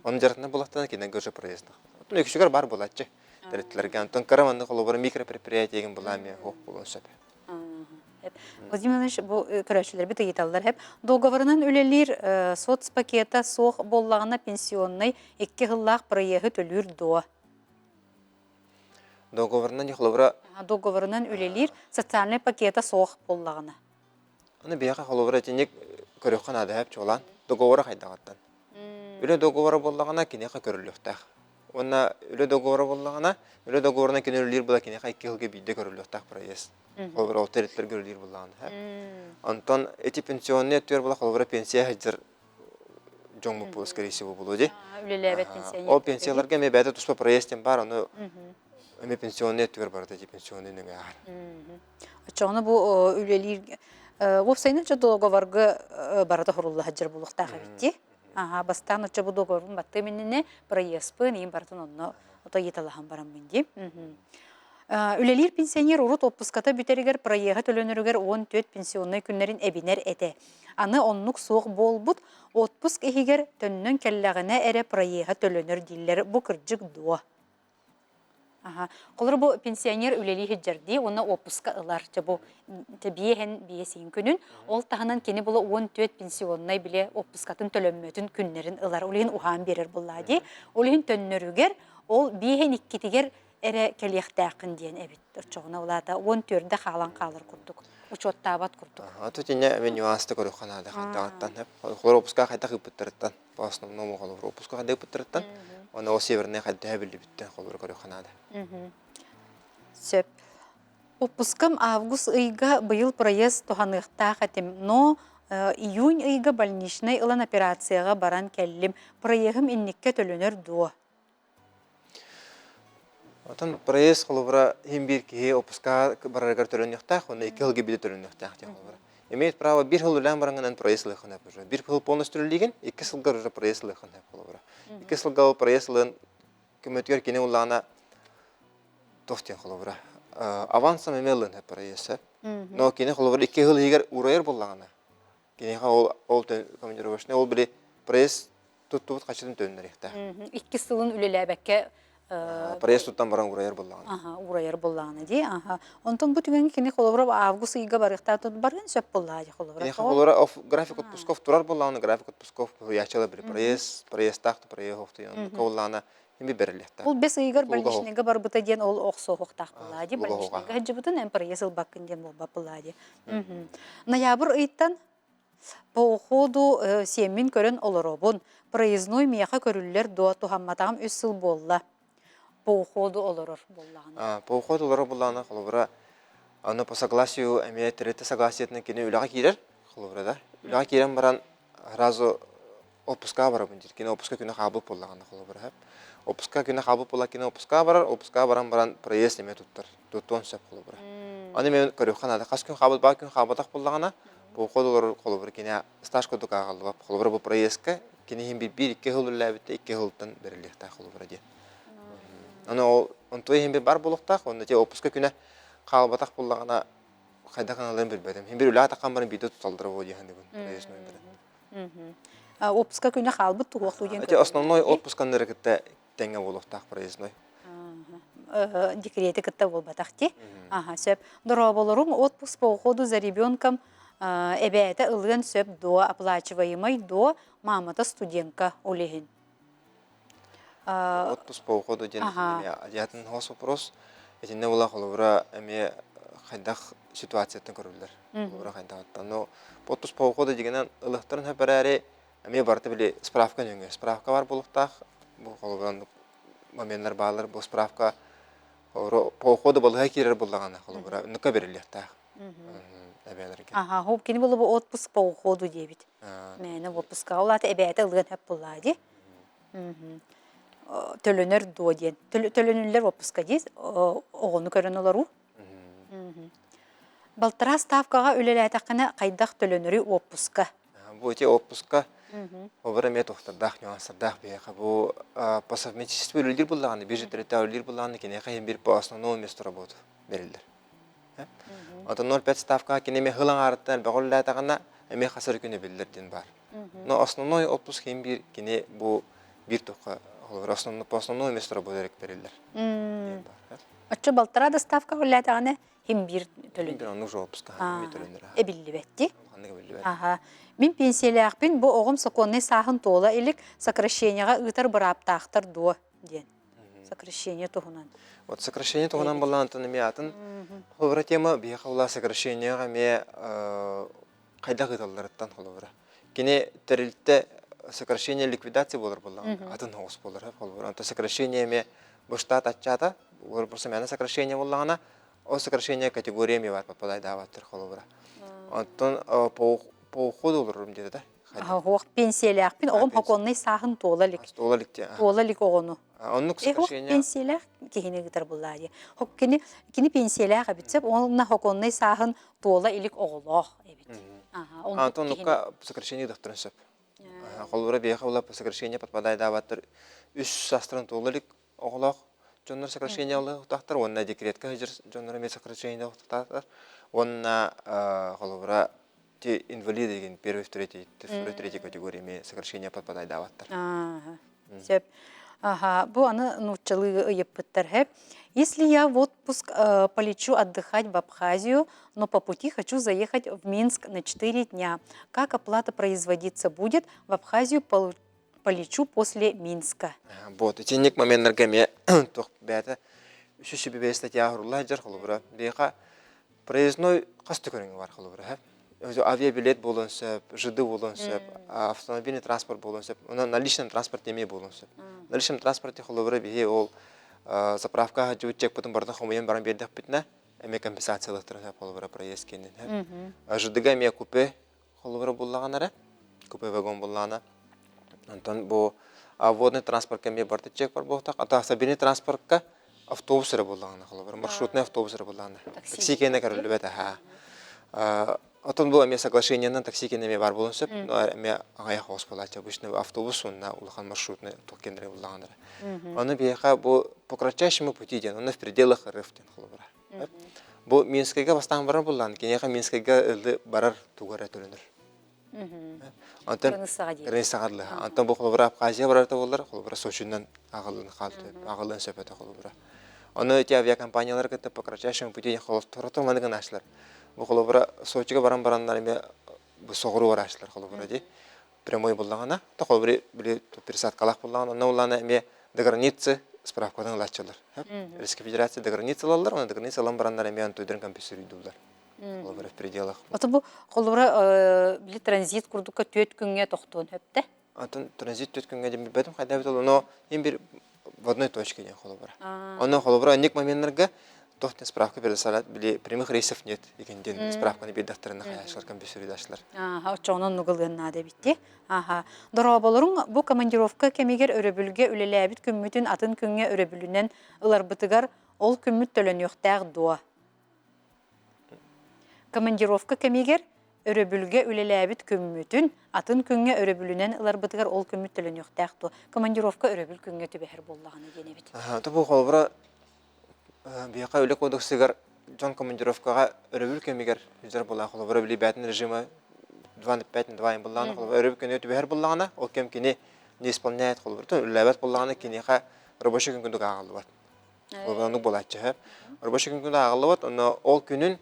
Speaker 5: Оны дьарытына булахтана кинилэргэ уже проезд. Оттон үксүгэр бар буолааччы. Тэрилтэлэргэ онтон кыра маннык холобура микропредприятиегин булаа эмиэ суох буолуон сөп.
Speaker 1: Владимир Иванович, бу көрөөччүлэрбит ыйыталлар хэп. Договорынан үлэлиир соцпакета суох буоллаҕына пенсионнай икки сыллаах проеһы төлүүр дуо?
Speaker 5: Договорынан холобура
Speaker 1: Договорынан үлэлиир социальнай пакета суох буоллаҕына.
Speaker 5: Аны биһиэхэ холобура итинник көрүөххэ наада хэп чуолаан договора хайдаҕыттан. Үлэ договора буоллаҕына киниэхэ көрүллүөхтээх. Уонна үлэ договора буоллаҕына, үлэ договорынан кини үлэлиир була киниэхэ икки сылга биирдэ көрүллүөхтээх проезд. Холобура ол тэрилтэлэргэ үлэлиир буоллаҕына. Онтон ити пенсионный өттүгэр була холобура пенсия сылдьар дьоҥмут буолуо скорее всего буолуо дии.
Speaker 1: Үлэлээбэт пенсионер.
Speaker 5: Ол пенсияларга эмиэ бэйэтэ туспа проезд диэн баар, ону эмиэ пенсионный өттүгэр барыта ити пенсионный нөҥүө ааһар.
Speaker 1: Оччоҕуна бу үлэлиир уопсайынан дьэ договорга барыта хорулла сылдьар буолуохтаах эбит дии. Аха, бастаан оччо бу договорбун баттыам иннинэ проездпын иин барытын онно ото ыйыталаһан бараммын дии. Үлэлиир пенсионер урут отпуската бүтэригэр проеһа төлөнөрүгэр 14 пенсионнай күннэрин эбинэр этэ. Аны оннук суох буолбут, отпуск иһигэр төннөн кэллэҕинэ эрэ проеһа төлөнөр дииллэр. Бу кырдьык дуо? Аха. Холобур, бу пенсионер үлэлии сылдьар дии уонна уоппуска ылар. Чэ бу биэһэн биэсин күнүн. Ол таһынан кини була 14 пенсионнай биле уоппускатын төлөммөтүн күннэрин ылар. Ол иһин уһаан биэрэр буоллаа дии. Ол иһин төннөрүгэр ол биэһин иккитигэр эрэ кэлиэхтээххин диэн эбит. Оччоҕуна улаата 14-дэ хаалан хаалар курдук. Учуоттаабат курдук.
Speaker 5: Ото тинэ мен нюанста көрүөххэ наада хайдаҕыттан. Холобур, уоппуска хайдах ыыппыттарыттан. По основному холобур отпуска хайдыппыттарыттан уонна ол северный хайдаһа биллибиттэн холобур көрүөххэ наада.
Speaker 1: Сөп. Отпускам август ыйга быйыл проезд туһаныахтаах этим, но июнь ыйга больничный ылан операцияҕа баран кэллим. Проеһым инниккэ төлөнөр дуо?
Speaker 5: Отон проезд холобура иһин биир киһи отпуска барарыгар төлөнүөхтээх, уонна икки сылга биирдэ төлөнүөхтээх диэн холобура. Имеет право биир сыл үлээн бараҥҥынан проезд ылыаххын сөп уже. Биир сыл полностью үлэлиигин, икки сылга уже проезд ылыаххын сөп холобура. Икки сылга ол проезд ылыан көмөтүгэр кини ыллаҕына туох диэн холобура авансом эмиэ ылыан сөп проезд сөп. Но кини холобура икки сыл иһигэр уурайар буоллаҕына Киниэхэ ол ол командировочный ол били пресс туттубут хачытын төннөрүөхтээх.
Speaker 1: Иккис сылын үлэлээбэккэ
Speaker 5: Пресс туттан баран уурайар буоллаҕына.
Speaker 1: Аха, уурайар буоллаҕына дии. Аха. Онтон бу түгэҥҥэ кини холобура август ыйга барыахтаах барыан сөп буоллаҕа дии холобура.
Speaker 5: Киниэхэ холобура график отпусков турар буоллаҕына график отпусков ячала били проезд проездтаах проехов туйан буоллаҕына ими бэриллиэхтээх.
Speaker 1: Ол бэс ыйыгар больничныйга барбыта диэн ол охсуохтаах буоллаҕа дии. Больничныйга сылдьыбытын эн проезд ылбаккын диэн буолбат буоллаҕа дии. Ноябрь ыйтан по уходу сиэммин көрөн олоробун. Проездной миэхэ көрүллэр дуо, туһамматаҕым үс сыл буолла. По уходу олорор буоллаҕына.
Speaker 5: По уходу олорор буоллаҕына, холобура, аны по согласию эмиэ тэрилтэ согласиетынан кини үлэҕэ киирэр, холобура да. Үлэҕэ киирэн баран сразу отпускаҕа барабын диир. Кини отпуска күнэ хаалбыт буоллаҕына холобура сөп. Отпуска күнэ хаалбыт буолла кини отпускаҕа барар, отпускаҕа баран баран проезд эмиэ туттар, туттуон сөп холобура. Аны мен көрүөххэ наада. Хас күн хаалбыт баар күн хаалбатах буоллаҕына, бу олорор холобура кини стаж курдук ааҕыллыбат. Холобура бу проездка кини иһин биир икки сыл үлэлээбитэ икки сылтан бэриллиэхтээх холобура диэн. Аны ол онтуой иһин бир бар буолуохтаах, онно те отпуска күнэ хаалбатах буоллаҕына хайдах аналарын билбэтим. Хин бир үлэҕэ таххан баран биирдэ туталлара буолуо дии саныыбын проездной
Speaker 1: Отпуска күнэ хаалбыт туһуохтуу диэн
Speaker 5: Эти основной отпусканнары кытта тэҥҥэ буолуохтаах проездной.
Speaker 1: Декрети кытта буолбатах ти. Аха, сөп. Дорооболоруҥ отпуск по уходу за ребенком эбээтэ ылыан сөп дуо, оплачиваемый дуо, мамата студентка ол иһин.
Speaker 5: Отпуск по уходу диэн эмиэ адьатын хос вопрос. Итиннэ була холобура эмиэ хайдах ситуацияттан көрүллэр. Холобура хайдаҕыттан. Но отпуск по уходу дигэнэн ылыхтарын сөп эрээри эмиэ барыта били справка нөҥүө. Справка бар буолуохтаах. Бу холобура оннук моменнар бааллар. Бу справка по уходу балыһа киирэр буоллаҕына холобура оннукка бэриллиэхтээх. Эбээлэргэ.
Speaker 1: Аха, хоп кини булу бу отпуск по уходу диэбит. Мээнэ отпускаҕа улаата эбээтэ ылыан сөп буоллаа дии. Төлөнөр дуо диэн. Төлөнүллэр отпуска дии оҕону көрөн олоруу. Балтараа ставкаҕа үлэлээтэххинэ хайдах төлөнөрүй отпуска?
Speaker 5: Бу ити отпуска обор эмиэ туохтардаах нюанстардаах биһиэхэ бу по совместительству үлэлиир буоллаҕына биржа төрүттээх үлэлиир буоллаҕына киниэхэ иһин биир по основному месту работы бэриллэр. Оттон 0,5 ставкаҕа кини эмиэ сыл аҥаарыттан элбэх үлэлээтэҕинэ эмиэ хас эрэ күн эбиллэр диэн баар. Но основной отпуск иһин биир кини бу биир туохха холобура основной по основному месту работы бэриллэр диэн баар.
Speaker 1: Оччо балтараа доставка үлэлээтэҕинэ хим биир төлөнөр.
Speaker 5: Биир оннук отпуска төлөнөр.
Speaker 1: Эбиллибэтти.
Speaker 5: Ханнык эбиллибэт.
Speaker 1: Аха. Мин пенсиялаахпын бу оҕом сокуоннай сааһын туола илик сокращениеҕа ыытар бырааптаахтар дуо диэн. Сокращение туһунан.
Speaker 5: Вот сокращение туһунан буоллаан антон эмиэ атын холобура тема биһиэхэ була сокращениеҕа эмиэ хайдах ыыталларыттан холобура. Кини тэрилтэ сокращение ликвидация буолар буоллаҕына атын оҕус буолар холобура. Онтон сокращение эмиэ бу штат аччаата, просто мээнэ сокращение буоллаҕына ол сокращение категория эмиэ бар попадайдаабаттар холобура. Онтон по по уходу олорорум диэтэ да.
Speaker 1: Оһох пенсиялаахпын оҕом хокуоннай сааһын туола илик.
Speaker 5: Туола илик диэ.
Speaker 1: Туола илик оҕону.
Speaker 5: Оннук
Speaker 1: Э,
Speaker 5: сокращение.
Speaker 1: пенсиялаах киһини ыытар буллаа дии. Кини кини пенсиялаах эбит сөп, онно хокуоннай сааһын туола илик оҕолоох эбит. Аха, оннук
Speaker 5: Антон
Speaker 1: киһини.
Speaker 5: нукка сокращение дохторун сөп. Холобура биэхэ була сокращение подпадайдаабаттар үс саастарын туола илик оҕолоох дьоннор сокращение ылыахтаахтар уонна декретка сылдьар дьоннор эмиэ сокращение ылыахтаахтар уонна холобура те инвалиды деген первый второй второй третий категория эмиэ сокращение подпадайдаабаттар.
Speaker 1: Сөп. Ага, бу аны нууччалыы ыйыппыттар хэп. Если я в отпуск полечу отдыхать в Абхазию, но по пути хочу заехать в Минск на 4 дня, как оплата производиться будет? В Абхазию полечу после Минска.
Speaker 5: Вот, итинник моменнарга эмиэ туох бэйэтэ үсүс сүбэ статья оһорулла сылдьар холобура. Биһиэхэ проездной хас да көрүҥэ бар холобура. Авиабилет буолуон сөп, ЖД буолуон сөп, автомобильный транспорт буолуон сөп, онон на личном транспорте эмиэ буолуон сөп. На личном транспорте холобура биһи ол заправка сылдьыбыт чекпытын барытын хомуйан баран биэрдэхпитинэ эмиэ компенсациялыахтарын сөп холобура проезд киэнин. ЖДга эмиэ купе холобура буллаҕына эрэ, купе вагон буллаҕына. Онтон бу водный транспортка эмиэ барыта чек бар буолуохтаах. Ата автомобильный транспортка автобус эрэ буллаҕына холобура, маршрутный автобус эрэ буллаҕына. Такси киэнэ көрүллүбэт аһаа. Отон бу эмиэ соглашениенан такси киэнэ эмиэ бар буолуон сөп, но эмиэ аҕыйах оҕус буолааччы. Обычно автобус уонна улахан маршрутный туох киэннэрэ буллаҕына эрэ. Ону биһиэхэ бу по кратчайшему пути диэн, онно в пределах РФ диэн холобура. Бу Минскайга бастаан барар буоллаан, киниэхэ Минскайга ылы барар тугу эрэ төлөнөр. Онтон Кыргызстаҥҥа дылы. Онтон бу холобура Абхазия барарта буоллар, холобура Сочинан аҕалын хаалты, аҕалын сөп этэ холобура. Ону эти авиакомпаниялар кытта по кратчайшему пути холотторото маны гынаачылар. Бу холобура Сочига баран бараннар эмиэ бу соҕуруу бараачылар холобура дии. Прямой буллаҕына, то холобура били пересадкалаах буллаҕына, онно буллаҕына эмиэ до границы справкатын ылааччылар. Российская Федерация до границы ылаллар, уонна до границы ылан бараннар эмиэ онтуйдарын компенсируйдууллар. Холобура в пределах.
Speaker 1: Ото бу холобура били транзит курдукка түөрт күҥҥэ тохтуон сөптө.
Speaker 5: Атын транзит түөрт күҥҥэ диэн билбэтим хайда эбит но им бир в одной точке диэн холобура. Онно холобура анник моменнарга туох справка предоставлять били прямых рейсов нет деген диэн справканы биэрдэхтэринэ хайаачылар компьютердаачылар.
Speaker 1: Ааха, оччоҕунан нугылыан наада эбитти. Ааха. Дорооболоруҥ бу командировка кэмигэр өрөбүлгэ үлэлээбит күммүтүн атын күҥҥэ өрөбүлүнэн ыларбытыгар ол күммүт төлөнүөхтээх дуо? Командировка кэмигэр өрөбүлгэ үлэлээбит күммүтүн атын күҥҥэ өрөбүлүнэн ыларбытыгар ол күммүт төлөнүөхтээх дуо? Командировка өрөбүл күҥҥэ түбэһэр буоллаҕына диэн эбит.
Speaker 5: Ото бу холобура биһиэхэ үлэ кодексыгар дьон командировкаҕа өрөбүл кэмигэр сылдьар буоллаҕына холобура били бээтин режима 2.5 2 буоллаҕына холобура өрөбүл күнүгэр түбэһэр буоллаҕына ол кэм кини не исполняет холобура үлэлээбэт буоллаҕына киниэхэ рабочий күн курдук ааҕыллыбат. Оннук буолааччы сөп. Рабочий күн күн ааҕыллыбат, онно ол күнүн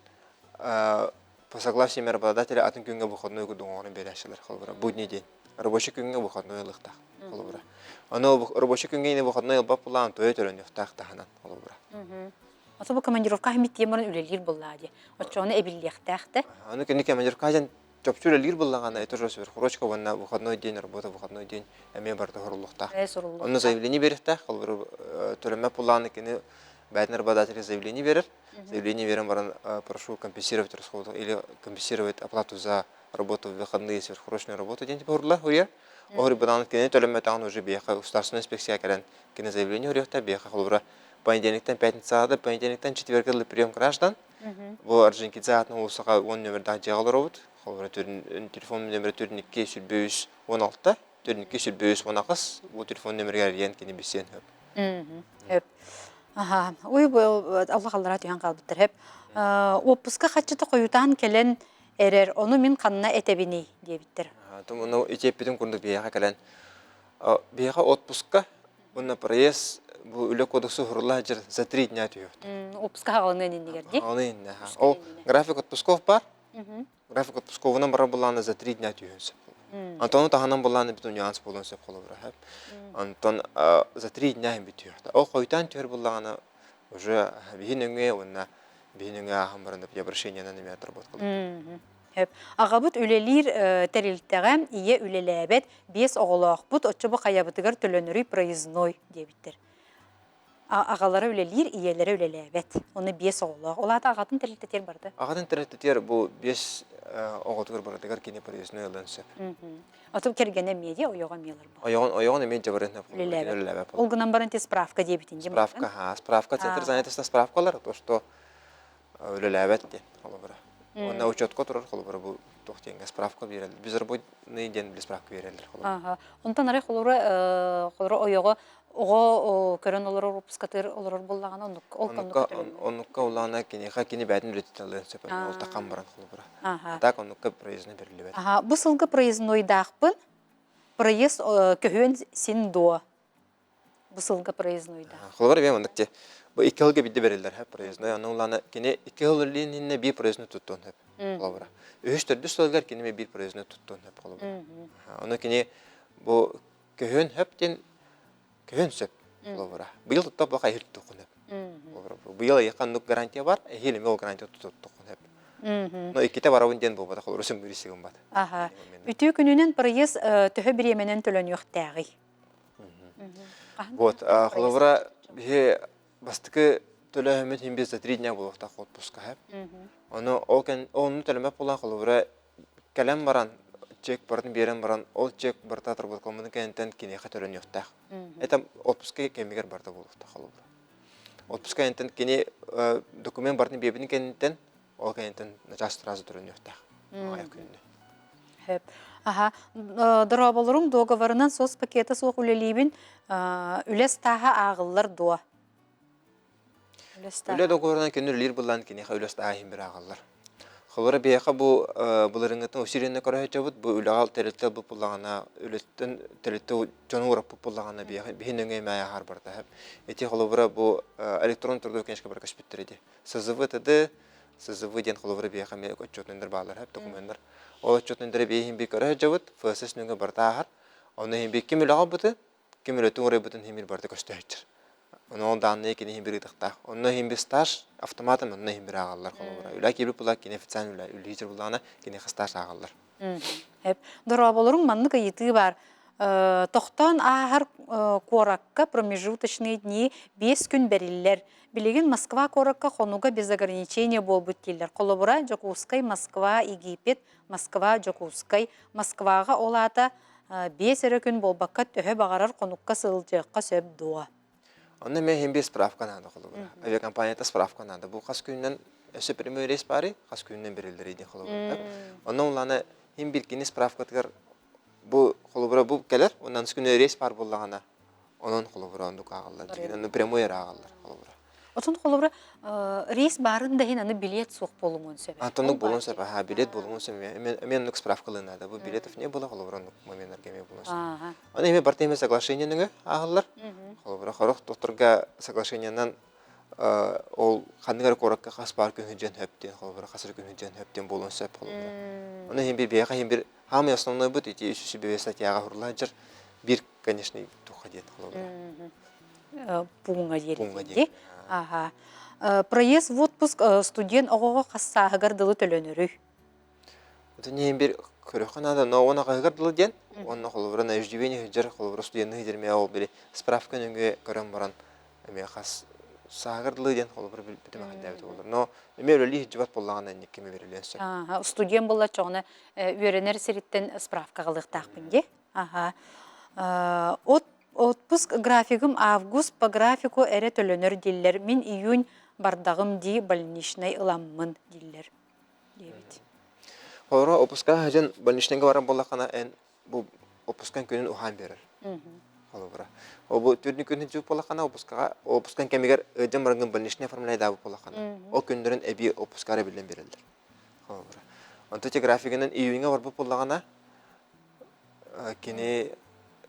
Speaker 5: по согласию работодателя атын күҥҥэ выходной курдук оҥорон биэрээччилэр холобура будний день. Рабочий күҥҥэ выходной ылыахтаах холобура. Ону рабочий күҥҥэ ини выходной ылбат буоллаҕына туйа төлөнүөхтээх таһынан холобура.
Speaker 1: Ото бу командировка химиттиэн баран үлэлиир буоллаа дии. Оччоҕуна эбиллиэхтээх да.
Speaker 5: Аны кини командировка дьэн чопчу үлэлиир буоллаҕына это уже сверхурочка уонна выходной день работа выходной день эмиэ барыта суруллуохтаах. Онно заявление биэриэхтээх холобура төлөммөт буоллаҕына кини. Бэйэтин работодатель заявление берер. Заявление берен баран прошу компенсировать расходы или компенсировать оплату за работу в выходные сверхурочную работу диэн типа урурлар уйар. Ол быдан кини төлөммөтөҕүн уже биэхэ государственная инспекция кэлэн кини заявление уруйахта биэхэ холобура понедельниктан пятницаҕа да понедельниктан четвергэ дылы прием граждан. Бу Орджоникидзе аатынан уулуссаҕа 10 нөмердаах дьиэҕэ олоробут. Холобура телефон нөмерэ 42 23 16 42 23 18 бу телефон нөмеригэр эрийэн кини билсиэн сөп.
Speaker 1: Хөп. Аха. Уй бу Аллах аллара түһэн хаалбыттар хөп. Отпуска хаччыта хойутаан кэлэн эрэр, ону мин ханна этэбиний диэбиттэр.
Speaker 5: Ону ити эппитим курдук биһиэхэ кэлэн биһиэхэ отпуска уонна проезд бу үлэ кодекса уһурулла сылдьар за три дня түһүөхтэр.
Speaker 1: Отпуска хаҕаланыан иннигэр дии.
Speaker 5: Хаҕаланыан иннэ. Ол график отпусков бар. График отпусковунан барар буллаана за три дня түһүөн сөп. Антону таһынан буллаана бүтүн нюанс буолуон сөп холобура. Антон за три дня иһин бүтүөхтэ. Ол хойутаан түһэр буллаҕына уже биһин өҥүө уонна биһин өҥүө ааһан баран обращениенан эмиэ отработкалар.
Speaker 1: Хөп. Аҕабыт үлэлиир тэрилтэҕэ ийэ үлэлээбэт, биэс оҕолоохпут, оччо бу хайабытыгар төлөнөрүй проездной диэбиттэр. Аҕалара үлэлиир, ийэлэрэ үлэлээбэт. Оны биэс оҕолоох. Ол аата аҕатын тэрилтэтигэр барда.
Speaker 5: Аҕатын тэрилтэтигэр бу биэс оҕотугар барытыгар кини проездной ылыан сөп.
Speaker 1: Оту кэргэнэ эмиэ дии, ойоҕо эмиэ ылар бу.
Speaker 5: Ойоҕун ойоҕун эмиэ дьабарын үлэлээбэт.
Speaker 1: Ол гынан баран ти справка диэбитин дьэ.
Speaker 5: Справка, ха, справка центр занятости справкалар, то что үлэлээбэт диэн холобура. Уонна учетка турар холобура бу туох диэҥҥэ справка биэрэллэр. Безработный диэн били справка биэрэллэр холобура.
Speaker 1: Аха. Онтон арай холобура холобура ойоҕо оҕо көрөн олорор выпускатыыр олорор буоллаҕына оннук ол
Speaker 5: оннукка оннукка улаана киниэхэ кини бэйэтин үлэтин алыан сөп ол тахан баран холобура.
Speaker 1: Аха.
Speaker 5: Так оннукка проездной бериллибэт.
Speaker 1: Аха. Бу сылга проезднойдаахпын. Проезд көһүөн син дуо? Бу сылга проезднойдаах.
Speaker 5: Холобура бэйэм оннук те. Бу икки сылга бидде бериллэр хэ проездной. Аны улаана кини икки сыл үлэлиин иннэ биир проездной туттуон сөп. Холобура. Үһүс төрдүс сылыгар кини биир проездной туттуон сөп холобура. Ону кини бу көһүөн сөп диэн көһүөн сөп холобура. Быйыл туттар баха эһил туттуоххун сөп. Холобура быйыл эйиэхэ оннук гарантия бар, эһиил эмиэ ол гарантия туттуоххун сөп. Но иккитэ барабын диэн буолбатах, холобура сөмүрү сигин бат.
Speaker 1: Аха. Үтүө күнүнэн проезд төһө бириэмэнэн төлөнүөхтээҕий?
Speaker 5: Вот, холобура, биһи бастакы төлөөһүммүт иһин биир за три дня буолуохтаах отпуска хэп. Ону ол кэн онну төлөмөт буолан холобура кэлэн баран чек барытын биэрэн баран ол чек барыта отработкаламмытын кэнниттэн киниэхэ төлөнүөхтээх. Это отпуска кэмигэр барыта буолуохтаах холобура. Отпуска кэнниттэн кини документ барытын биэрбитин кэнниттэн ол кэнниттэн начаас сразу төлөнүөхтээх. Аҕыйах күнүнэн.
Speaker 1: Сөп. Аха, дорооболоруҥ договорынан соцпакета суох үлэлиибин. Үлэ ыстааһа ааҕыллар дуо?
Speaker 5: Үлэ договорынан күн үлэлиир былаан киниэхэ үлэ ыстааһа иһин бир ааҕаллар. Холобура биһиэхэ бу былырыҥҥыттан усилиенна көрөһөчөбүт бу үлэҕэ тэрилтэ ылбыт буллаҕына үлэттэн тэрилтэ дьону уураппыт буллаҕына биһиэхэ биһи нөҥүө эмээ ааһар барда. Ити холобура бу электрон трудовой книжка бара көспүттэр ити. СЗВ ТД СЗВ диэн холобура биһиэхэ эмиэ отчетуннар бааллар докуменнар. Ол отчетуннары биһиэхин би көрөһөчөбүт ФСС нөҥүө барыта ааһар. Онно иһин би ким үлэҕэ ылбыты ким үлэтин уурайбытын иһин барыта көстөөччүр. Ону ол дааннайы кини иһин бир ыытыктаах. Онно иһин бир стаж автоматом онно иһин бир ааҕаллар холобура. Үлэ киирбит була кини официально үлэ үлэлиир буллаҕына киниэхэ стаж ааҕаллар.
Speaker 1: Эп. Дорооболоруҥ маннык ыйытыы баар. Тохтоон ааһар куоракка промежуточные дни 5 күн бэриллэр. Билигин Москва куоракка хонуга без ограничения буолбут дииллэр. Холобура, Дьокуускай, Москва, Египет, Москва, Дьокуускай. Москваҕа ол аата биэс эрэ күн буолбакка төһө баҕарар хонукка сылдьыахха сөп дуо?
Speaker 5: Онно эмиэ иһин биир справка наада холобура. Авиакомпанията справка наада. Бу хас күнүнэн өссө прямой рейс баарый, хас күнүнэн бэриллэрий диэн холобура. Онно улаана иһин биир кини справкатыгар бу холобура бу кэлэр, онон күнү рейс баар буоллаҕына Онон холобура оннук ааҕаллар. Дьиҥинэн ону прямой эрэ ааҕаллар холобура.
Speaker 1: Отон холобура рейс баарын да иһин аны билет суох буолумуон сөп.
Speaker 5: Оннук буолуон сөп. Аха, билет буолумуон сөп. Эмиэ оннук справкалыы наада. Бу билетов не было холобура оннук моменнарга эмиэ буолуон сөп. Аны эмиэ барыта эмиэ соглашение ааҕаллар. Холобура хорох докторга соглашениенан ол ханнык эрэ куоракка хас баар күн сылдьан сөп диэн холобура хас эрэ күн сылдьан сөп диэн буолуон сөп холобура. Ону иһин биир биһиэхэ иһин бир хаамай основнойбут ити үс үс статьяҕа хурлаан бир конечно туха диэн холобура.
Speaker 1: Пууҥа диэн. Аха. Проезд в отпуск студент оҕоҕо хас сааһыгар дылы төлөнөрүй?
Speaker 5: Отон бир көрөххө наада, но он аҕаһыгар дылы диэн, уонна холобура на иждивение сылдьар, холобура студенны сылдьар эмиэ ол били справка нөҥүө көрөн баран эмиэ хас сааһыгар дылы диэн холобур билбитим аҕайдаабыт буолар. Но эмиэ үлэлии сылдьыбат буоллаҕына инникки эмиэ бэриллиэн сөп.
Speaker 1: Студент буоллаччаҕына үөрэнэр сириттэн справка ылыахтаахпын дии. Аха. От отпуск графигым август по графику эрэ төлөнөр дииллэр. Мин июнь бардаҕым дии больничнай ыламмын дииллэр диэбит.
Speaker 5: Холоро отпуска сылдьан больничныйга баран буоллаххына эн бу отпускаҥ күнүн уһаан биэрэр. Холобура. Ол бу төрдүн күнүн дьыл буоллаххына отпускаҕа отпускаҥ кэмигэр ыалдьан бараҥҥын больничный оформляйдаабыт буоллаххына ол күннэрин эбии отпускаҕа эбиллэн биэрэллэр. Холобура. Онтон ити графигынан июньҥа барбыт буоллаҕына кини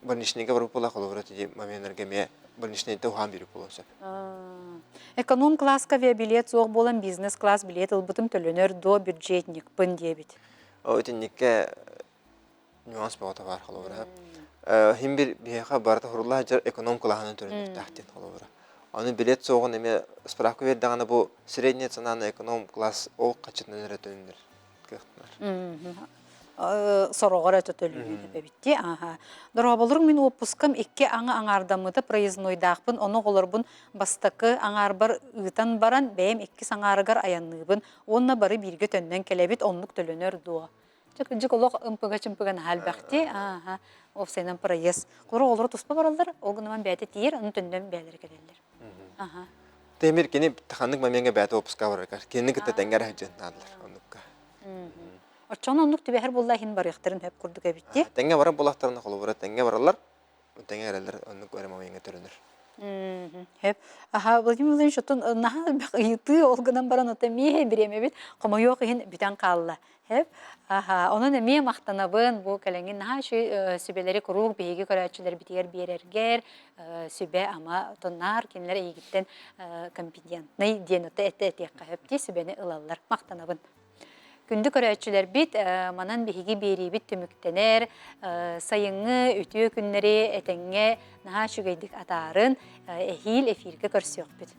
Speaker 5: больничныйга барбыт буолла холобура ити моменнарга эмиэ больничныйда уһаан биэрбит буолуон сөп.
Speaker 1: Эконом класска авиабилет суох буолан бизнес-класс билет ылбытым төлөнөр дуо бюджетникпын диэбит.
Speaker 5: Ол итинниккэ нюанс бөҕөтө баар холобура. Хим бир биһиэхэ барыта хурулла сылдьар эконом кылааһынан төлөнүөхтээх диэн холобура. Аны билет суоҕун эмиэ справка биэрдэҕинэ бу средняя цена на эконом класс ол хаччытынан эрэ төлөнөр кыахтанар.
Speaker 1: Сороҕор өтө төлүүр эбитти. Аха. Дорооболоруҥ мин уоппускам икки аҥы аҥаардаммыта проезднойдаахпын, ону оҕолорбун бастакы аҥаарбар ыытан баран бэйэм иккис аҥаарыгар айанныыбын уонна бары бииргэ төннөн кэлэбит, оннук төлөнөр дуо? Дьэ, кырдьык олох ымпыга-чымпыга наһаа элбэхти. Ааха. Уопсайынан проезд. Олор оҕолоро туспа бараллар, ол гынан бэйэтэ тиийэр, аны төннөн бэйэлэрэ кэлэллэр. Аха.
Speaker 5: Темир кини ханнык момеҥҥа бэйэтэ выпуска бараргар кинини кытта тэҥҥэ эрэ сылдьан наадалар оннукка.
Speaker 1: Оччоҕуна оннук түбэһэр буолла иһин барыахтарын сөп курдук эбит дии.
Speaker 5: Тэҥҥэ барар буоллахтарына холобура тэҥҥэ бараллар, тэҥҥэ эрэллэр оннук эрэ момеҥҥа төлөнөр.
Speaker 1: Сөп. Аха, Владимир Владимирович, оттон наһаа элбэх ыйытыы ол гынан баран оттон эмиэ бириэмэбит хомойуох иһин бүтэн хаалла. Сөп. Аха, онон эмиэ махтанабын бу кэлэҥҥин наһаа үчүгэй сүбэлэри куруук биһиги көрөөччүлэрбитигэр биэрэргэр сүбэ-ама тоннаар кинилэр эйигиттэн компетентный диэн ото этэ этиэххэ сөп дии сүбэни ылаллар. Махтанабын. Күндү көрөөччүлэрбит, манан биһиги биэриибит түмүктэнэр. Сайыҥҥы үтүө күннэри этэҥҥэ наһаа үчүгэйдик атаарын, эһиил эфиргэ көрсүөхпүт.